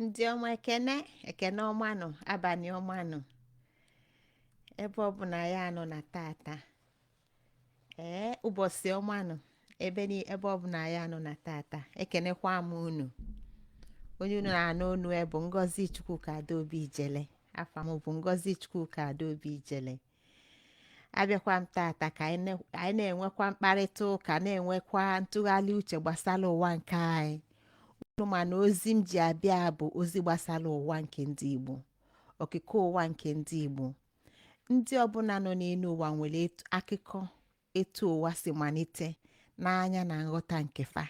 Ndị ọma, ekene, ekene ọmanụ, abalị ọmanụ, ebe ọbụla ya nọ na tata. Ee, ụbọchị ọmanụ, ebe ebe ọbụla ya nọ na tata, ekenekwa m unu. Onye unu na-anụ onu bụ Ngozi Chukwuka Adaobi Ijele. Afa m bụ Ngozi Chukwuka Adaobi Ijele. Abịakwa m tata ka anyị na-enwekwa mkparịta ụka, na-enwekwa ntụgharị uche gbasara ụwa nke anyị. Unu ma na ozi m ji abịa bụ ozi gbasara ụwa nke ndị Igbo, okike ụwa nke ndị Igbo. Ndị ọbụla nọ n'elu ụwa nwere akụkọ etu ụwa si malite n'anya na nghọta nke fa.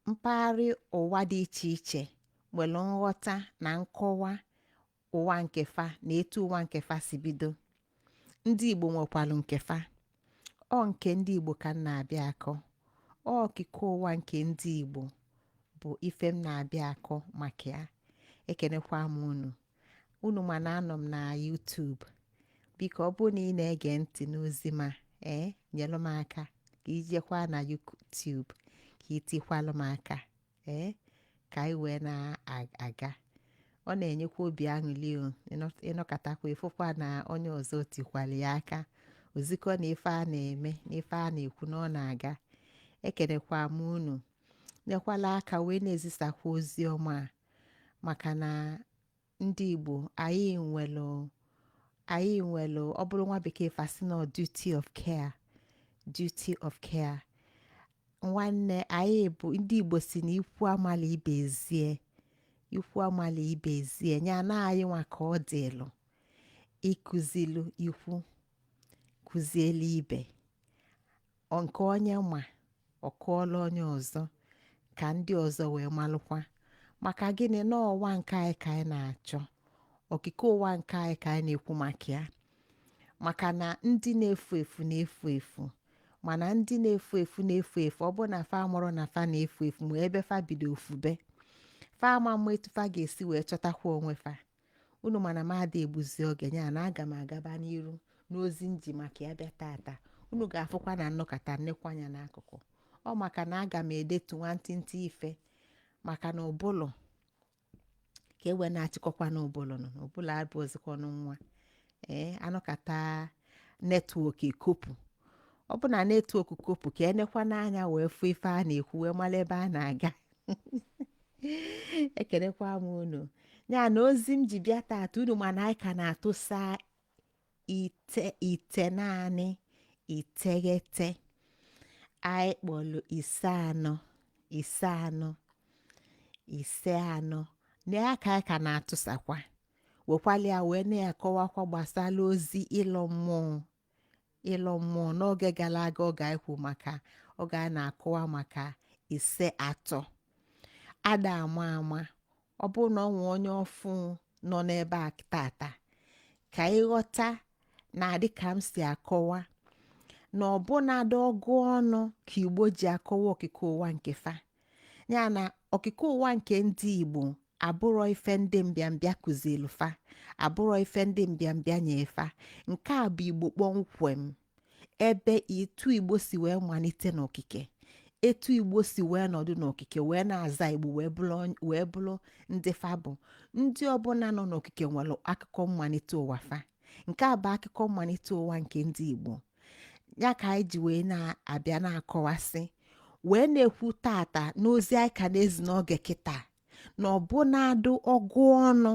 Mpaghara ụwa dị iche iche nwere nghọta na nkọwa ụwa nke fa na etu ụwa nke fa si bido. Ndị Igbo nwekwalụ nke fa. Ọ nke ndị Igbo ka m na-abịa akọ. Ọ okike ụwa nke ndị Igbo bụ ife m na-abịa akọ maka ya. Ekenekwa m unu. Unu ma na anọ m na YouTube. Biko, ọ bụrụ na ị na-ege ntị n'ozi ma ee, nyelụ m aka ka ijekwa na YouTube ka itikwalụ m aka, ee, ka anyị wee na-aga. Ọ na-enyekwa obi aṅụrị o ịnọkatakwa ịfụkwa na onye ọzọ tikwala ya aka ozikọ na ife a na-eme na ife a na-ekwu na ọ na-aga. Ekenekwa m unu. Nyekwala aka wee na-ezisakwa ozi ọma a, maka na ndị Igbo anyị nwelụ, ọ bụrụ nwa bekee fa sị na duty of care, duty of care. Nwanne, anyị bụ ndị Igbo si na ikwu amala ibe ezie, ikwu amala ibe ezie nya na anyị nwa ka ọ dịlụ ịkụzilu ikwu, kụzielu ibe. Nke onye ma, ọ kụọla onye ọzọ ka ndị ọzọ wee malụkwa. Maka gịnị? N'ọwa nke anyị ka anyị na-achọ, okike ụwa nke anyị ka anyị na-ekwu maka ya, maka na ndị na-efu efu na-efu efu, mana ndị na-efu efu na-efu efu, ọ bụrụ na fa mụrụ na fa na-efu efu, ma ebe fa bido ofube, fa ama mma etu fa ga-esi wee chọtakwa onwe fa. Unu mana m ada egbuzi oge ya na aga m agaba n'iru n'ozi nji maka ya bịa tata. Unu ga-afụkwa na nnọkọta nnekwa anya n'akụkụ ọ, maka na aga m edetu nwantịntị ife, maka na ụbụlụ ka e wee na-achịkọkwa n'ụbụlụ nọ n'ụbụlụ abụzikwanụ nwa. Ee, anọkata network ekopụ. Ọ bụ na network kopụ, ka enekwa n'anya wee fụ ife a na-ekwu, wee mara ebe a na-aga. Ekenekwa m unu. Ya na ozi m ji bịa tata, unu mana anyị ka na-atụsa ite ite naanị iteghete anyị kpọlụ 5 4 5 4 5 4 na ya ka anyị ka na-atụsakwa, wekwala ya wee na-akọwakwa gbasara ozi ịlọ mmụọ, ịlọ mmụọ. N'oge gara aga, oge anyị kwu maka oge a na-akọwa maka 5 3 ada ama ama, ọ bụrụ na ọ nwee onye ọfụ nọ n'ebe a tata, ka ịghọta na adị ka m si akọwa na ọbụnadị ọgụ ọnụ ka Igbo ji akọwa okike ụwa nke fa. Ya na okike ụwa nke ndị Igbo abụrọ ife ndị mbịambịa kụzilu fa, abụrọ ife ndị mbịambịa nye fa. Nke a bụ Igbo kpọmkwem, ebe etu Igbo si wee malite n'okike, etu Igbo si wee nọdụ n'okike, wee na-aza Igbo, wee bụrụ ndị fa bụ. Ndị ọbụla nọ n'okike nwere akụkọ mmalite ụwa fa. Nke a bụ akụkọ mmalite ụwa nke ndị Igbo. Ya ka anyị ji wee na-abịa na-akọwasị, wee na-ekwu tata n'ozi anyị ka na-ezi n'oge kịta, na ọbụnadụ ọgụ ọnụ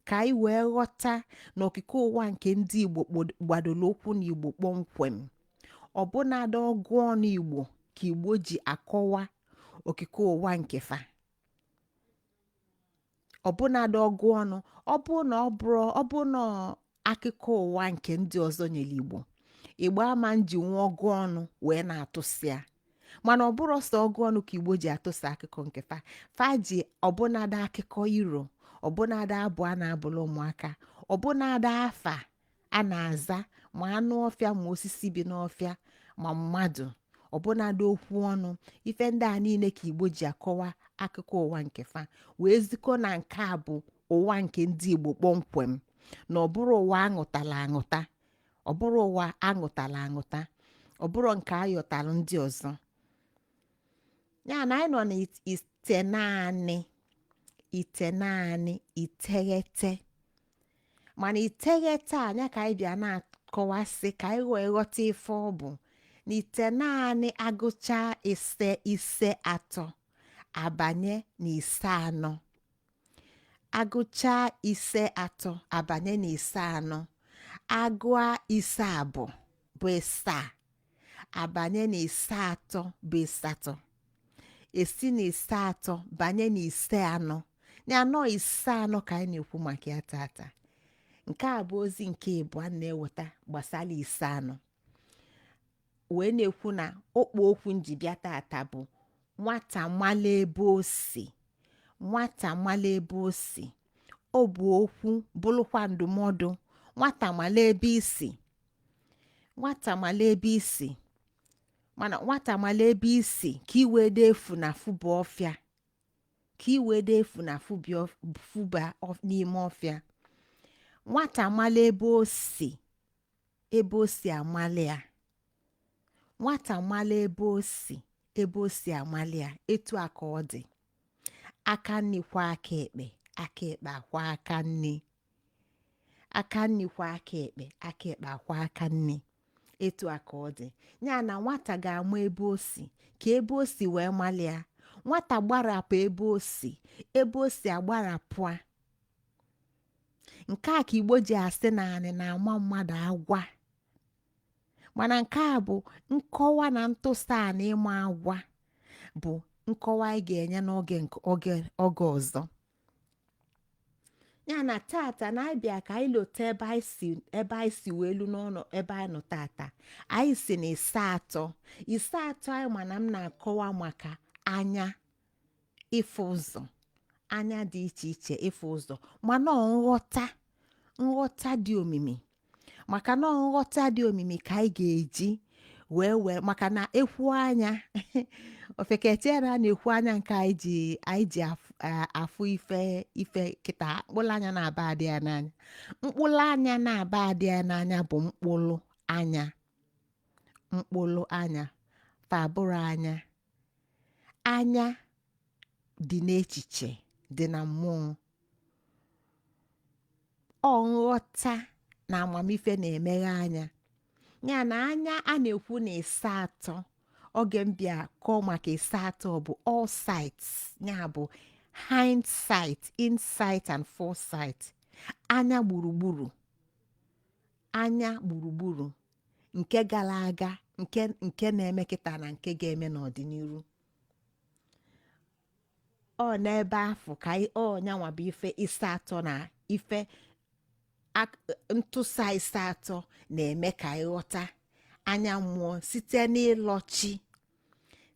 ka anyị wee ghọta na okike ụwa nke ndị Igbo gbadoro ụkwụ na Igbo kpọmkwem. Ọbụnadụ ọgụ ọnụ Igbo ka Igbo ji akọwa okike ụwa nke fa. Ọbụnadụ ọgụ ọnụ, ọ bụ na ọ bụrụ, ọ bụ na akụkọ ụwa nke ndị ọzọ nyere Igbo, Igbo ama nji nwa ọgụ ọnụ wee na-atụsịa. Mana ọ bụrụ sọ ọgụ ọnụ ka Igbo ji atụsa akụkọ nke fa, fa ji ọbụnadụ akụkọ iro, ọbụnadụ abụ a na-abụrụ ụmụaka, ọbụnadụ afa a na-aza, ma anụ ọfịa, ma osisi bi n'ọfịa, ma mmadụ, ọbụnadụ okwu ọnụ. Ife ndị a niile ka Igbo ji akọwa akụkọ ụwa nke fa, wee zikọ na nke a bụ ụwa nke ndị Igbo kpọmkwem, na ọ bụrụ ụwa aṅụtala aṅụta, ọ bụrụ ụwa aṅụtala aṅụta, ọ bụrụ nke ayọtalụ ndị ọzọ. Ya na anyị nọ n'ite naanị Ite naanị, iteghete. Mana iteghete a anya ka anyị bịa na-akọwasị ka anyị wee ghọta ife ọ bụ na ite naanị. Agụcha ise, ise atọ, abanye na ise anọ. Agụcha ise atọ, abanye na ise anọ. Agụa ise abụọ bụ ịsaa, abanye na ise atọ bụ ịsatọ. Esi na ise atọ banye na ise anọ. Ya anọ, ise anọ ka anyị na-ekwu maka ya tata. Nke a bụ ozi nke ịbụọ na-eweta gbasara ise anọ, wee na-ekwu na okpu okwu nji bịa tata bụ nwata mala ebe o si. Nwata mala ebe o si, ọ bụ okwu bụrụkwa ndụmọdụ. Nwata mala ebe isi, nwata mala ebe isi, mana nwata mala ebe isi ka i wee dee efu na fụba ọfịa, ka i wee dee efu na fụba n'ime ọfịa. Nwata mala ebe o si, ebe o si amali ya. Nwata mala ebe o si, ebe o si amali ya. Etu a ka ọ dị. Aka nni kwa aka ekpe, aka ekpe akwa aka nni. Aka nni kwa aka ekpe, aka ekpe akwa aka nni. Etu a ka ọ dị. Ya na nwata ga-ama ebe o si, ka ebe o si wee malịa. Nwata gbarapụ ebe o si, ebe o si agbarapụ a. Nke a ka Igbo ji asị na anị na-ama mmadụ agwa. Mana nke a bụ nkọwa na ntụsa a na ịma agwa bụ nkọwa anyị ga-enye n'oge oge oge ọzọ. Ya na tata na anyị bịa ka anyị lote ebe anyị si, ebe anyị si wee lu n'ọnụ ebe anyị nọ tata. Anyị si na ise atọ, ise atọ. Anyị ma na m na-akọwa maka anya ịfụ ụzọ, anya dị iche iche ịfụ ụzọ, mana ọ nghọta, nghọta dị omimi, maka na ọ nghọta dị omimi ka anyị ga-eji wee wee maka na ekwu anya ofeketie na a na-ekwu anya nke anyị ji afụ ife ife kịta. Mkpụrụ anya na-aba adị ya n'anya, mkpụrụ anya na-aba adị ya n'anya bụ mkpụrụ anya, mkpụrụ anya fabụrụ anya. Anya dị n'echiche, dị na mmụọ. Ọ nghọta na amamife na-emeghe anya. Ya na anya a na-ekwu na ise atọ oge m bịa kọọ maka ise atọ bụ all sights, ya bụ hindsight, insight and foresight. Anya gburugburu, anya gburugburu nke gara aga, nke na-eme kịta na nke ga-eme n'ọdịnihu. Ọ n'ebe afọ ka ọ nyanwa bụ ife ise atọ na ife ntụsa ise atọ na-eme ka anyị ghọta anya mmụọ site n'ịlọchi,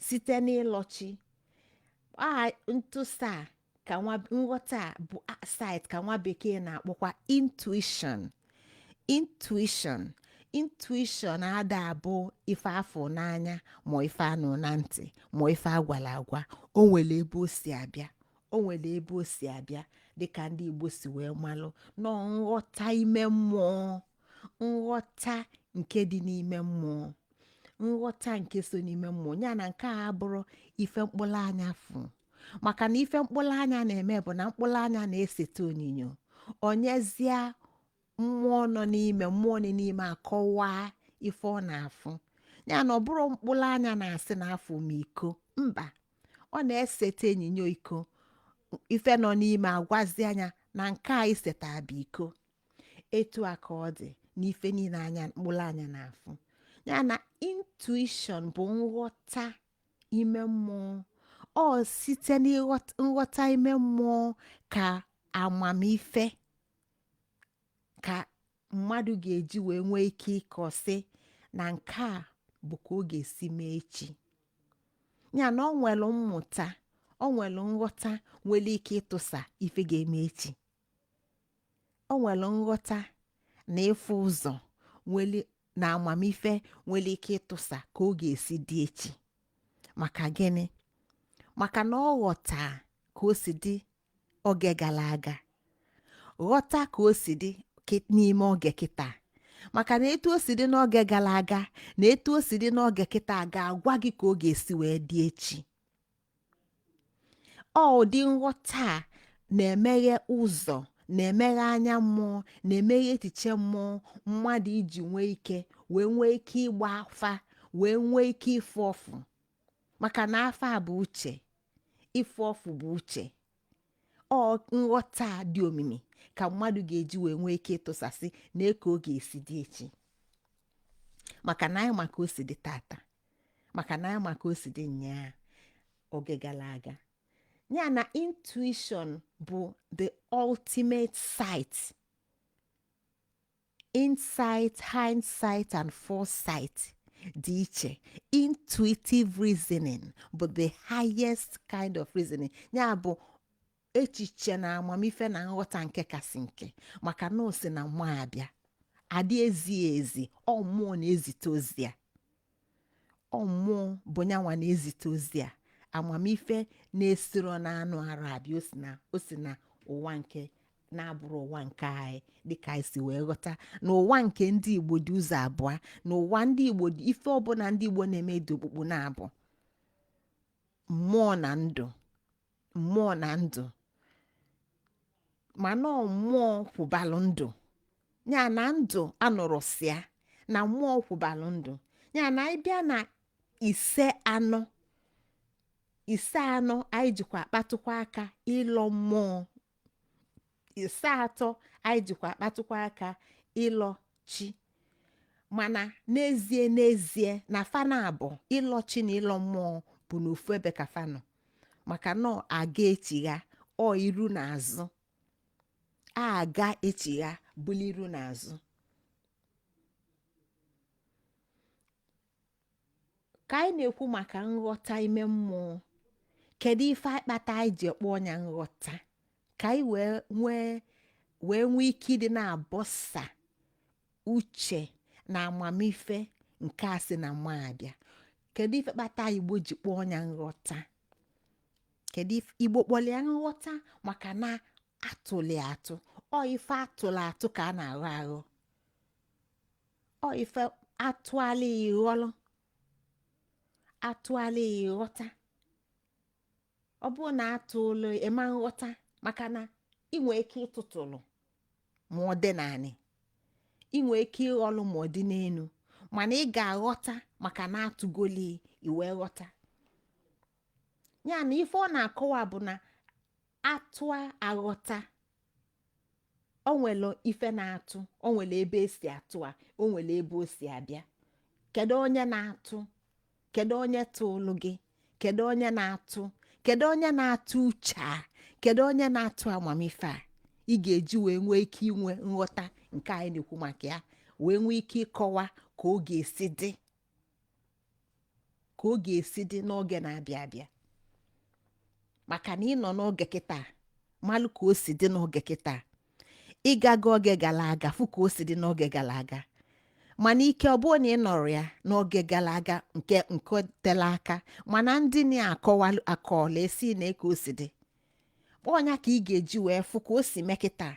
site n'ịlọchi a ntụsa a ka nwa nghọta a bụ sight ka nwa bekee na-akpọkwa intuition. Intuition, intuition ada abụ ife afọ n'anya, ma ife anụ na ntị, ma ife agwala agwa. O nwere ebe o si abịa, o nwere ebe o si abịa, dịka ndị Igbo si wee malụ nọ nghọta ime mmụọ, nghọta nke dị n'ime mmụọ, nghọta nke so n'ime mmụọ. Ya na nke a abụrụ ife mkpụrụ anya fụ, maka na ife mkpụrụ anya na-eme bụ na mkpụrụ anya na-esete onyinyo, onyezie mmụọ nọ n'ime mmụọ nọ n'ime akọwaa ife ọ na-afụ. Ya na ọ bụrụ mkpụrụ anya na-asị na afụ m iko, mba, ọ na-esete onyinyo iko. Ife nọ n'ime agwazi anya na nke a iseta bụ iko. Etu a ka ọ dị n'ife niile anya mkpụrụ anya na-afụ. Ya na intuition bụ nghọta ime mmụọ. Ọ site n'ịghọta ime mmụọ ka amamife ka mmadụ ga-eji wee nwee ike ịkọsị na nke a bụ ka ọ ga-esi mee echi. Ya na ọ nwere mmụta, ọ nwere nghọta nwere ike ịtụsa ife ga-eme echi. O nwere nghọta na ịfụ ụzọ nwere na amamife nwere ike ịtụsa ka ọ ga-esi dị echi. Maka gịnị? Maka na ọ ghọta ka o si dị oge gara aga, ghọta ka o si dị n'ime oge kịta. Maka na etu o si dị n'oge gara aga na etu o si dị n'oge kịta ga-agwa gị ka ọ ga-esi wee dị echi. Ọ ụdị nghọta a. Na-emeghe ụzọ, na-emeghe anya mmụọ, na-emeghe echiche mmụọ mmadụ iji nwee ike wee nwee ike ịgba afa, wee nwee ike ịfụ ọfụ, maka na afa bụ uche, ịfụ ọfụ bụ uche. Ọ nghọta dị omimi ka mmadụ ga-eji wee nwee ike ịtụsasị na ka ọ ga-esi dị echi, maka na anyị maka o si dị tata, maka na anyị maka o si dị nnyaa oge gara aga. Ya na intuition bụ the ultimate sight, insight, hindsight and foresight dị iche. Intuitive reasoning bụ the highest kind of reasoning, ya bụ echiche na amamife na nghọta nke kasị nke, maka na o si na mmụọ abịa, adị ezi ezi. Ọ mmụọ na-ezite ozi a, ọ mmụọ bụ nyanwa na-ezite ozi a. Amamife na-esiro n'anụ arụ abịa, o si na ụwa nke na-abụrụ ụwa nke anyị, dịka anyị si wee ghọta na ụwa nke ndị Igbo dị ụzọ abụọ, na ụwa ndị Igbo dị ife ọbụla ndị Igbo na-eme dị okpukpu na-abụ mmụọ na ndụ, mmụọ na ndụ. Mana ọ mmụọ kwụbalụ ndụ, ya na ndụ anọrọsịa na mmụọ kwụbalụ ndụ. Ya na anyị bịa na ise anọ, ise anọ anyị jikwa akpatụkwa aka ịlọ mmụọ. Ise atọ anyị jikwa akpatụkwa aka ịlọ chi. Mana n'ezie n'ezie na fana abụ ịlọ chi na ịlọ mmụọ bụ n'ofu ebe ka fanọ, maka na ọ aga echigha, ọ iru na azụ a aga echigha bụla iru na azụ. Ka anyị na-ekwu maka nghọta ime mmụọ, kedu ife akpata anyị ji kpọọ ọnya nghọta? Ka anyị wee nwee ike ịdị na-abọsa uche na amamife nke a sị na mmụọ abịa. Kedu ife kpata Igbo ji kpọọ ọnya nghọta? Kedu ife Igbo kpọrọ ya nghọta? Maka na atụli atụ, ọ ife atụrụ atụ ka a na-aghọ aghọ, ọ ife atụala ịghọlụ, atụala ịghọta. Ọ bụrụ na atụlụ ịma nghọta, maka na ị nwee ike ịtụtụlụ ma ọ dị naanị, ị nwee ike ịghọlụ ma ọ dị n'elu, mana ị ga-aghọta maka na atụgoli iwee ghọta ya. Na ife ọ na-akọwa bụ na atụa aghọta, o nwere ife na-atụ, o nwere ebe esi atụ a, o nwere ebe o si abịa. Kedu onye na-atụ? Kedu onye tụlụ gị? Kedu onye na-atụ? Kedu onye na-atụ uche a? Kedu onye na-atụ amamife a ị ga-eji wee nwee ike inwe nghọta nke anyị na-ekwu maka ya, wee nwee ike ịkọwa ka ọ ga-esi dị, ka ọ ga-esi dị n'oge na-abịa abịa? Maka na ị nọ n'oge kịta, malụ ka o si dị n'oge kịta. Ịgaga oge gara aga, fụ ka o si dị n'oge gara aga. Mana ike ọ bụrụ na ị nọrọ ya n'oge gara aga nke tela aka, mana ndị na-akọwa akọọla esi na ka o si dị ọnya ka ị ga-eji wee fụ ka o si mee kịta,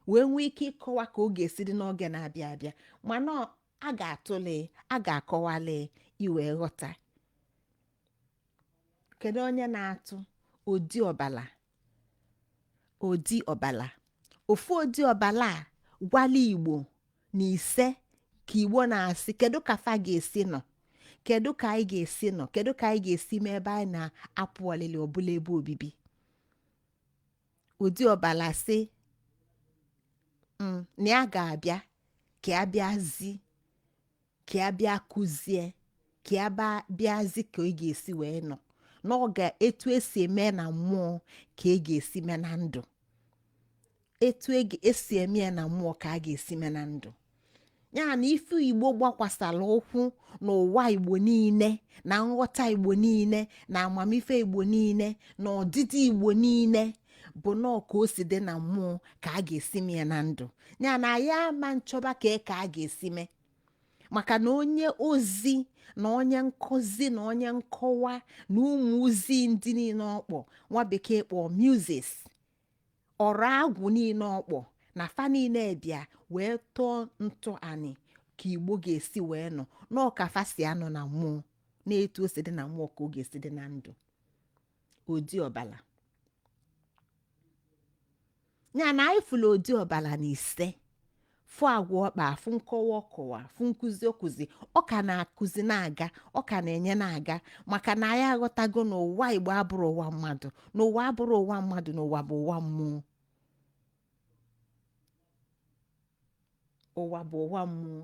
wee nwee ike ịkọwa ka ọ ga-esi dị n'oge na-abịa abịa. Mana a ga-atụle, a ga-akọwali iwee ghọta. Kedu onye na-atụ odi ọbala? Odi ọbala, ofu odi ọbala a gwala Igbo na ise ka Igbo na-asị, kedu ka fa ga-esi nọ? Kedu ka anyị ga-esi nọ? Kedu ka anyị ga-esi mee ebe anyị na-apụ ọlịlị ọbụla ebe obibi? Odi ọbala sị na ya ga-abịa ka ya bịazi, ka ya bịa kụzie, ka ya bịazi ka ị ga-esi wee nọ n'oge. Etu esi eme na mmụọ ka ị ga-esi mee na ndụ, etu esi eme ya na mmụọ ka a ga-esi mee na ndụ. Ya na ife Igbo gbakwasara ụkwụ n'ụwa Igbo niile, na nghọta Igbo niile, na amamife Igbo niile, na ọdịdị Igbo niile bụ nọọ ka o si dị na mmụọ ka a ga-esi mee ya na ndụ. Ya na ya ama nchọba ka a ga-esi mee, maka na onye ozi na onye nkụzi na onye nkọwa na ụmụ ozi ndị niile ọkpọ nwa bekee kpọọ muses, ọrụ agwụ niile ọkpọ na fa niile bịa wee tọọ ntọ anị ka Igbo ga-esi wee nọ n'ọka fa si anọ na mmụọ, na-etu o si dị na mmụọ ka ọ ga-esi dị na ndụ. Odi ọbala. Ya na anyị fụlụ odi ọbala na ise, fụ agwa ọkpa, fụ nkọwa ọkọwa, fụ nkụzi ọkụzi. Ọ ka na-akụzi na-aga, ọ ka na-enye na-aga, maka na anyị aghọtago na ụwa Igbo abụrụ ụwa mmadụ, na ụwa abụrụ ụwa mmadụ, na ụwa bụ ụwa mmụọ. Ụwa bụ ụwa mmụọ.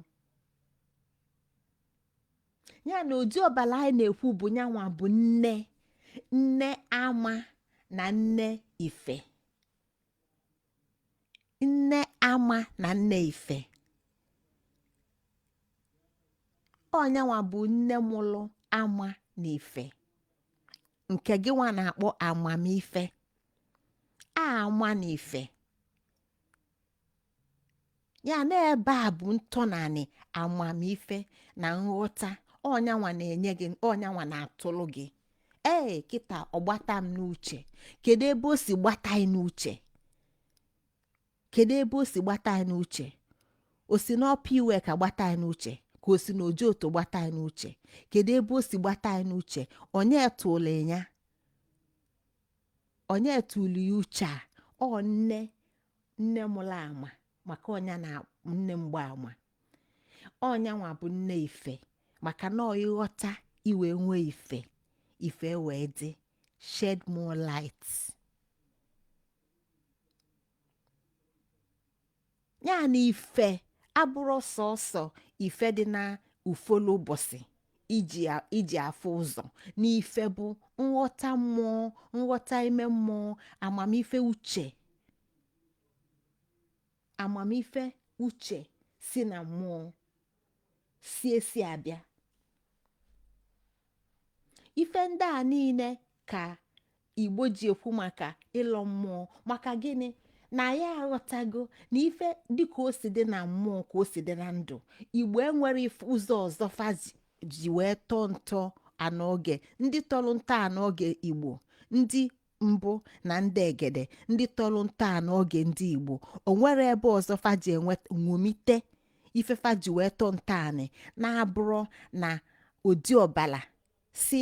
Ya na odi ọbala anyị na-ekwu bụ nyanwa bụ nne, nne ama na nne ife, nne ama na nne ife. Ọ nyanwa bụ nne mụlụ ama na ife, nke gị nwa na-akpọ amamife. Ama na ife ya na ebe a bụ ntọnanị amamife na nghọta. Ọ nyanwa na-enye gị, ọ nyanwa na-atụlụ gị. Ee, kịta ọ gbata m n'uche. Kedu ebe o si gbata anyị n'uche? Kedu ebe o si gbata anyị n'uche? O si n'Upper Iweka gbata anyị n'uche, ka o si n'Ojoto gbata anyị n'uche? Kedu ebe o si gbata anyị n'uche? Onye tụlụ ya? Onye tụlụ ya uche a? Ọ nne, nne mụrụ ama, maka ọ nya na nne mgbaama. Ọ nyanwa bụ nne ife, maka na ọ ịghọta iwe nwee ife, ife wee dị. Shed more light. Ya na ife abụrụ sọsọ ife dị na ufolu ụbọchị iji afụ ụzọ, na ife bụ nghọta mmụọ, nghọta ime mmụọ, amamife uche, amamife uche si na mmụọ si esi abịa. Ife ndị a niile ka Igbo ji ekwu maka ịlọ mmụọ. Maka gịnị? Na ya aghọtago na ife dịka o si dị na mmụọ ka o si dị na ndụ. Igbo enwere ụzọ ọzọ fa ji wee tọọ ntọ ana oge ndị tọrọ ntọ ana oge Igbo ndị mbụ na ndị egede, ndị tọrọ ntọ ana oge ndị Igbo, o nwere ebe ọzọ fa ji enwe ṅomite ife fa ji wee tọọ ntọ anị na-abụrụ na odi ọbala si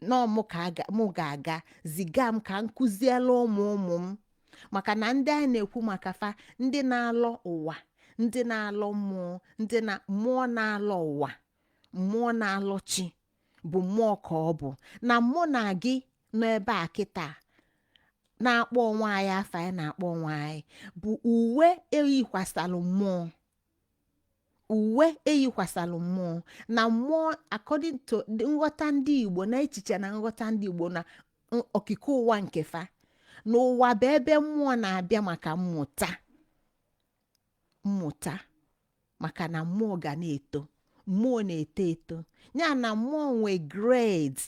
na ọ mụ ka mụ ga-aga ziga m ka m kụziela ụmụ ụmụ m. Maka na ndị anyị na-ekwu maka fa, ndị na-alọ ụwa, ndị na-alọ mmụọ, ndị na mmụọ na-alọ ụwa, mmụọ na-alọ chi bụ mmụọ ka ọ bụ na mụ na gị nọ ebe a kịta na-akpọ onwe anyị afa anyị na-akpọ onwe anyị bụ uwe eyikwasalụ mmụọ, uwe eyikwasalụ mmụọ na mmụọ according to nghọta ndị Igbo na echiche na nghọta ndị Igbo na okike ụwa nke fa, na ụwa bụ ebe mmụọ na-abịa maka mmụta, mmụta, maka na mmụọ ga na-eto, mmụọ na-eto eto, ya na mmụọ nwe grade.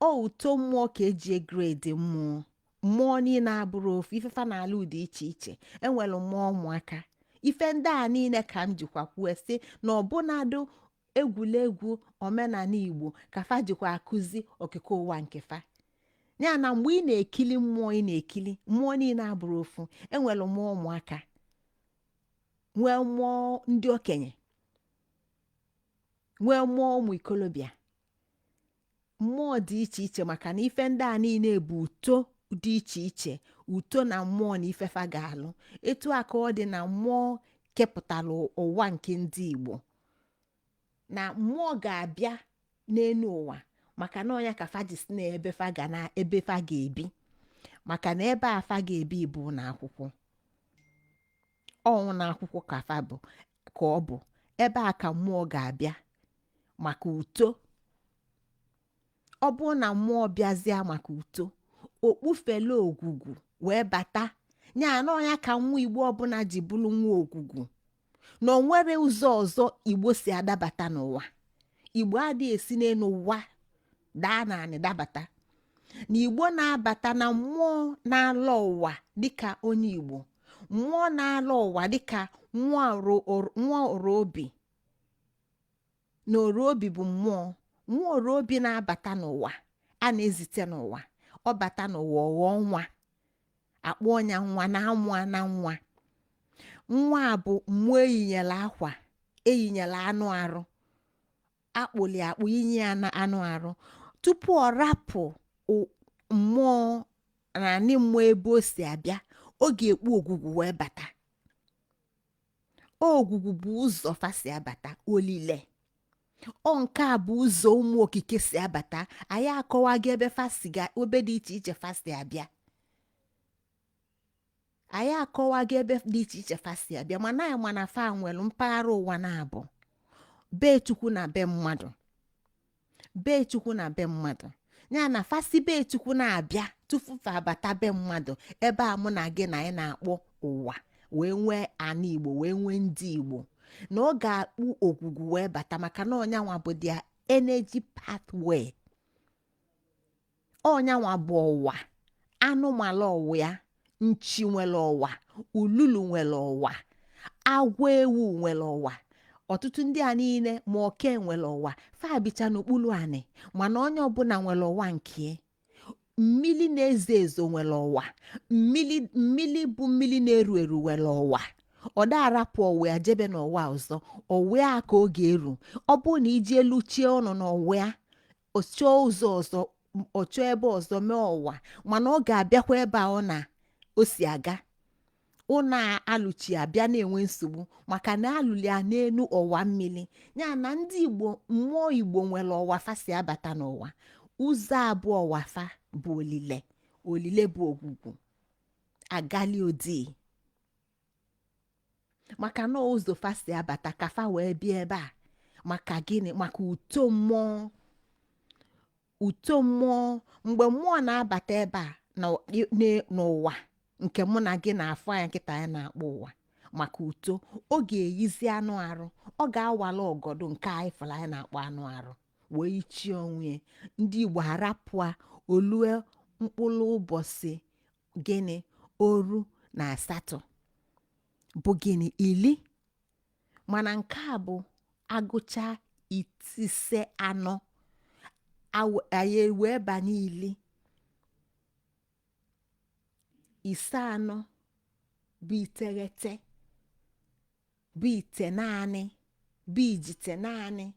Ọ uto mmụọ ka eji egrade mmụọ. Mmụọ niile abụrụ ofu, ife fa na-alụ dị iche iche. Enwere mmụọ ụmụaka. Ife ndị a niile ka m jikwa kwuo sị na ọbụnadụ egwuregwu omenala Igbo ka fa jikwa akụzi okike ụwa nke fa. Ya na mgbe ị na-ekili mmụọ, ị na-ekili mmụọ niile abụrụ ofu. Enwere mmụọ ụmụaka, nwee mmụọ ndị okenye, nwee mmụọ ụmụ ikolobịa, mmụọ dị iche iche, maka na ife ndị a niile bụ uto dị iche iche, uto na mmụọ na ife fa ga-alụ. Etu a ka ọ dị na mmụọ kepụtara ụwa nke ndị Igbo, na mmụọ ga-abịa n'elu ụwa, maka na ọ nya ka fa ji si na ebe fa ga na ebe fa ga-ebi, maka na ebe a fa ga-ebi bụ na akwụkwọ ọnwụ na akwụkwọ ka fa bụ ka ọ bụ ebe a ka mmụọ ga-abịa maka uto. Ọ bụrụ na mmụọ bịazie maka uto, okpufele ogwugwu wee bata, ya na ọ nya ka nwa Igbo ọbụla ji bụrụ nwa ogwugwu, na o nwere ụzọ ọzọ Igbo si adabata n'ụwa. Igbo adịghị esi n'elu ụwa daa naanị dabata. Na Igbo na-abata na mmụọ na-alọ ụwa dịka onye Igbo, mmụọ na-alọ ụwa dịka nwa orobi, na orobi bụ mmụọ, nwa orobi na-abata n'ụwa a na-ezite n'ụwa. Ọ bata n'ụwa, ọ ghọọ nwa, akpọọ ya nwa na amụa na nwa. Nwa a bụ mmụọ eyinyela akwa, eyinyela anụ arụ, akpụli akpụ yinye ya na anụ arụ tupu ọ rapụ mmụọ na anị mmụọ ebe o si abịa. Ọ ga-ekpu ogwugwu wee bata. Ogwugwu bụ ụzọ fa si abata. Olile ọ nke a bụ ụzọ ụmụ okike si abata. Anyị akọwago ebe fa si ga, ebe dị iche iche fa si abịa. Anyị akọwago ebe dị iche iche fa si abịa, mana anyị mana fa nwere mpaghara ụwa na-abụ be Chukwu na be mmadụ, be Chukwu na be mmadụ. Ya na fa si be Chukwu na-abịa tupu fa abata be mmadụ, ebe a mụ na gị na anyị na-akpọ ụwa, wee nwee ana Igbo, wee nwee ndị Igbo, na ọ ga-akpụ ogwugwu wee bata, maka na ọnyanwa bụ their energy pathway. Ọnyanwa bụ ọwa anụmanụ ọwụ ya. Nchi nwere ọwa, ululu nwere ọwa, agwọ ewu nwere ọwa, ọtụtụ ndị a niile ma oke nwere ọwa. Fa bicha n'okpuru anị, mana onye ọbụla nwere ọwa nke. Mmili na-ezo ezo nwere ọwa. Mmili, mmili bụ mmili na-eru eru nwere ọwa. Ọ da arapụ ọwa ya jebe n'ọwa ọzọ. Ọwa ya ka ọ ga-eru. Ọ bụrụ na iji elu chie ọnụ n'ọwa ya, ọ chọọ ụzọ ọzọ, ọ chọọ ebe ọzọ mee ọwa, mana ọ ga-abịakwa ebe a ọ na o si aga. Ụnọ alụchi abịa na-enwe nsogbu maka na alụli a n'elu ọwa mmiri. Ya na ndị Igbo, mmụọ Igbo nwere ọwa fa si abata n'ụwa. Ụzọ abụọ ọwa fa bụ olile. Olile bụ ogwugwu agali odi, maka na ụzọ fa si abata ka fa wee bịa ebe a. Maka gịnị? Maka uto mmụọ. Uto mmụọ, mgbe mmụọ na-abata ebe a n'ụwa nke mụ na gị na-afụ anya nkịta ya na-akpọ ụwa, maka uto, ọ ga-eyizi anụ arụ, ọ ga-awala ọgọdọ nke anyị fụrụ anyị na-akpọ anụ arụ wee yichie onwe ya. Ndị Igbo arapụa olue mkpụrụ ụbọchị gịnị? 18 bụ gịnị? 10. Mana nke a bụ agụcha 54, anyị wee banye 54 bụ 9, bụ 9, bụ 9.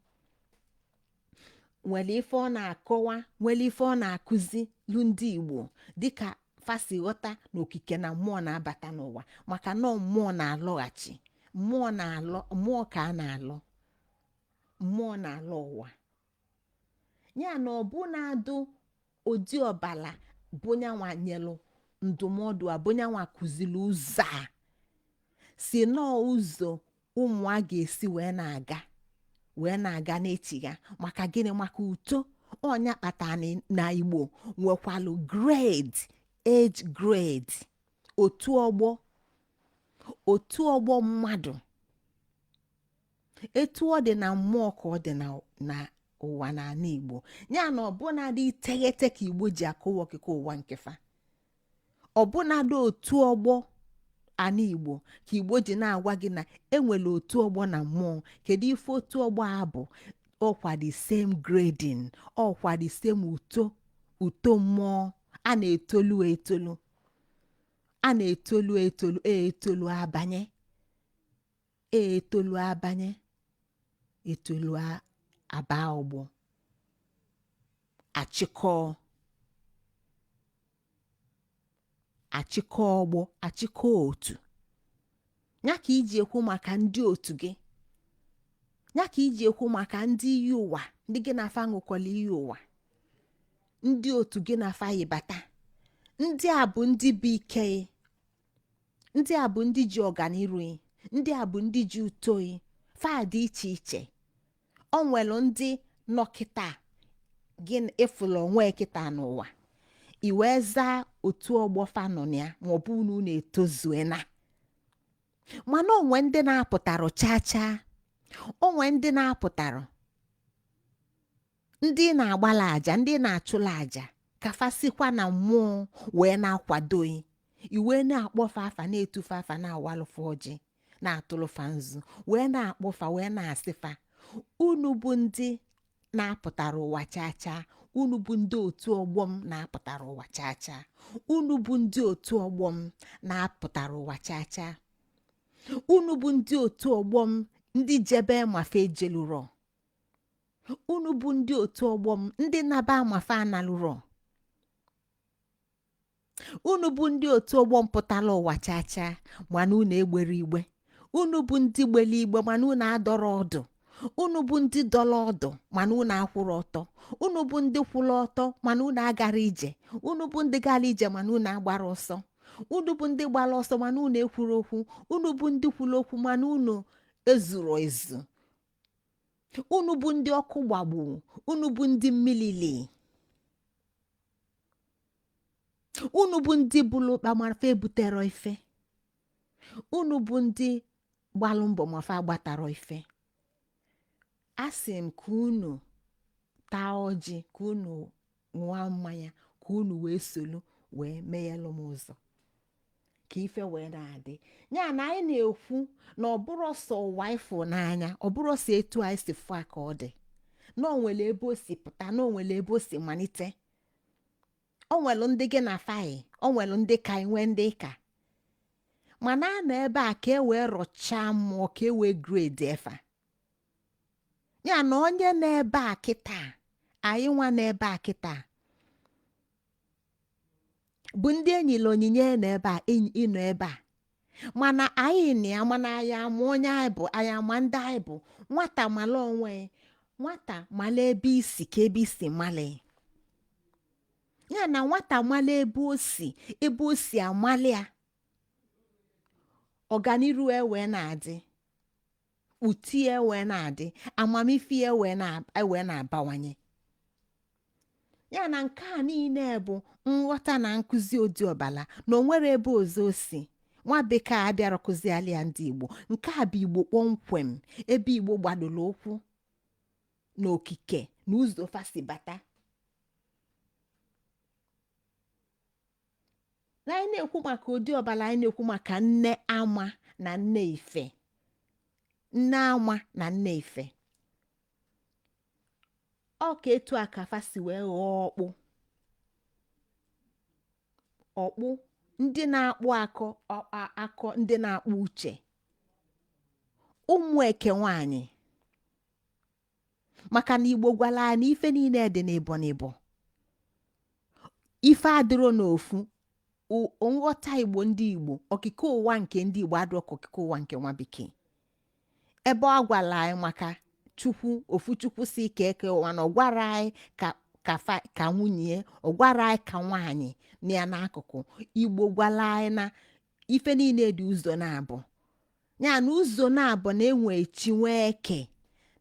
Nwere ife ọ na-akọwa, nwere ife ọ na-akụzi lu ndị Igbo dịka fa si ghọta na okike na mmụọ na-abata n'ụwa, maka na mmụọ na-alọghachi, mmụọ na-alọ, mmụọ ka a na-alọ, mmụọ na-alọ ụwa. Ya na ọbụ na-adụ odi ọbala bụ nyanwa nyelụ ndụmọdụ a, bụ nyanwa kụziri ụzọ a si nọọ ụzọ ụmụ a ga-esi wee na-aga, wee na-aga n'echigha. Maka gịnị? Maka uto. Ọnya kpatara na Igbo nwekwalụ grade, age grade, otu ọgbọ, otu ọgbọ mmadụ. Etu ọ dị na mmụọ ka ọ dị na ụwa na ala Igbo. Ya na ọbụnadị 9 ka Igbo ji akụwa okike ụwa nke fa. Ọbụnadị otu ọgbọ ana Igbo ka Igbo ji na-agwa gị na enwere otu ọgbọ na mmụọ. Kedu ife otu ọgbọ a bụ? Ọkwa the same grading, ọkwa the same uto, uto mmụọ a na-etolu etolu, a na-etolu etolu, etolu abanye, etolu abanye, etolu aba ọgbọ, achịkọ achịkọ ọgbọ, achịkọ otu. Ya ka iji ekwu maka ndị otu gị, ya ka iji ekwu maka ndị iyi ụwa, ndị gị na-afa ṅụkọla iyi ụwa, ndị otu gị na-afa yibata. Ndị a bụ ndị bụ ike, ndị a bụ ndị ji ọganiru, ndị a bụ ndị ji uto. Fa dị iche iche. O nwere ndị nọ kịta gị ịfụlụ onwe kịta n'ụwa, i wee zaa otu ọgbọ fa nọ na ya, ma ọ bụ unu na-etozuena. Mana onwe ndị na-apụtarụ chaa chaa, onwe ndị na-apụtarụ, ndị na-agbala aja, ndị na-achụla aja ka fa sikwa na mmụọ wee na-akwadoghị. I wee na-akpọfa afa, na-etufe afa, na-awalụfa ọjị, na-atụlụfa nzu, wee na-akpọfa, wee na-asịfa, unu bụ ndị na-apụtara ụwa chaa chaa, unu bụ ndị otu ọgbọ m na-apụtara ụwa chaa chaa, unu bụ ndị otu ọgbọ m na-apụtara ụwa chaa chaa, unu bụ ndị otu ọgbọ m ndị jebe mafe ejeluro, unu bụ ndị otu ọgbọ m ndị naba mafe analụrọ. Unu bụ ndị otu ọgbọ mpụtara ụwa chaa mana unu egbere igbe. Unu bụ ndị gbere igbe mana unu adọrọ ọdụ. Unu bụ ndị dọrọ ọdụ mana unu akwụrụ ọtọ. Unu bụ ndị kwụrụ ọtọ mana unu agara ije. Unu bụ ndị gara ije mana unu agbara ọsọ. Unu bụ ndị gbara ọsọ mana unu ekwuru okwu. Unu bụ ndị kwuru okwu mana unu ezuru ezu. Unu bụ ndị ọkụ gbagbu. Unu bụ ndị mmilili. Unu bụ ndị bụlụ ụkpa ma fa ebuterọ ife. Unu bụ ndị gbalụ mbọ ma fa agbatarọ ife. Asị m ka unu taa ọjị, ka unu ṅụọ mmanya, ka unu wee solu wee meghelu m ụzọ ka ife wee na-adị. Ya na anyị na-ekwu na ọ bụrọ sọ ụwa ịfụ n'anya, ọ bụrọ sọ etu anyị si fụ ka ọ dị, na o nwere ebe o si pụta, na o nwere ebe o si malite. O nwere ndị gị na fa yị, o nwere ndị ka nwee ndị ka, mana a nọ ebe a ka e wee rọchaa mmụọ, ka e wee grade efa. Ya na onye nọ ebe a kịta, anyị nwa nọ ebe a kịta bụ ndị enyila onyinye nọ ebe a, ịnọ ebe a, mana anyị na ya, mana anyị ama onye anyị bụ, anyị ama ndị anyị bụ. Nwata mala onwe ya, nwata mala ebe i si ka ebe i si mala ya. Na nwata mala ebe o si, ebe o si amali ya, ọganiru ewee na-adị, uti ewee na-adị, amamife ewee na-abawanye. Ya na nke a niile bụ nghọta na nkụzi odiọbala, na o nwere ebe ọzọ o si. Nwa bekee abịara kụziali ya ndị Igbo. Nke a bụ Igbo kpọmkwem, ebe Igbo gbadoro ụkwụ n'okike na ụzọ fa si bata. Na anyị na-ekwu maka odiọbala, anyị na-ekwu maka nne ama na nne ife, nne ama na nne ife. Ọ ka etu a ka fa si wee ghọọ ọkpụ ọkpụ, ndị na-akpụ akọ akọ, ndị na-akpụ uche, ụmụ eke nwanyị. Maka na Igbo gwara anyị na ife niile dị n'ịbọ n'ịbọ, ife adịrọ n'ofu. Nghọta Igbo, ndị Igbo, okike ụwa nke ndị Igbo adịrọ ka okike ụwa nke nwa bekee. Ebe ọ gwara anyị maka Chukwu, ofu Chukwu si ike eke ụwa, na ọ gwara anyị ka ka fa ka nwunye, ọ gwara anyị ka nwaanyị na ya n'akụkụ. Igbo gwara anyị na ife niile dị ụzọ naabọ, ya na ụzọ naabọ na-enwe chi nwee eke,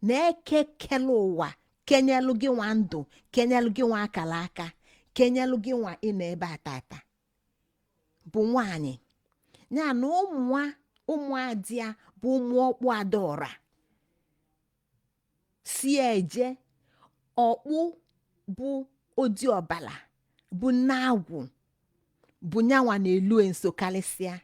na eke kele ụwa, kenyelụ gị nwa ndụ, kenyelụ gị nwa akara aka, kenyelụ gị nwa ịnọ ebe a tata bụ nwaanyị. Ya na ụmụ ụmụadịa bụ ụmụ ọkpụ adaọra si eje. Ọkpụ bụ odiọbala, bụ nne agwụ, bụ nyanwa na-elu nso karịsịa,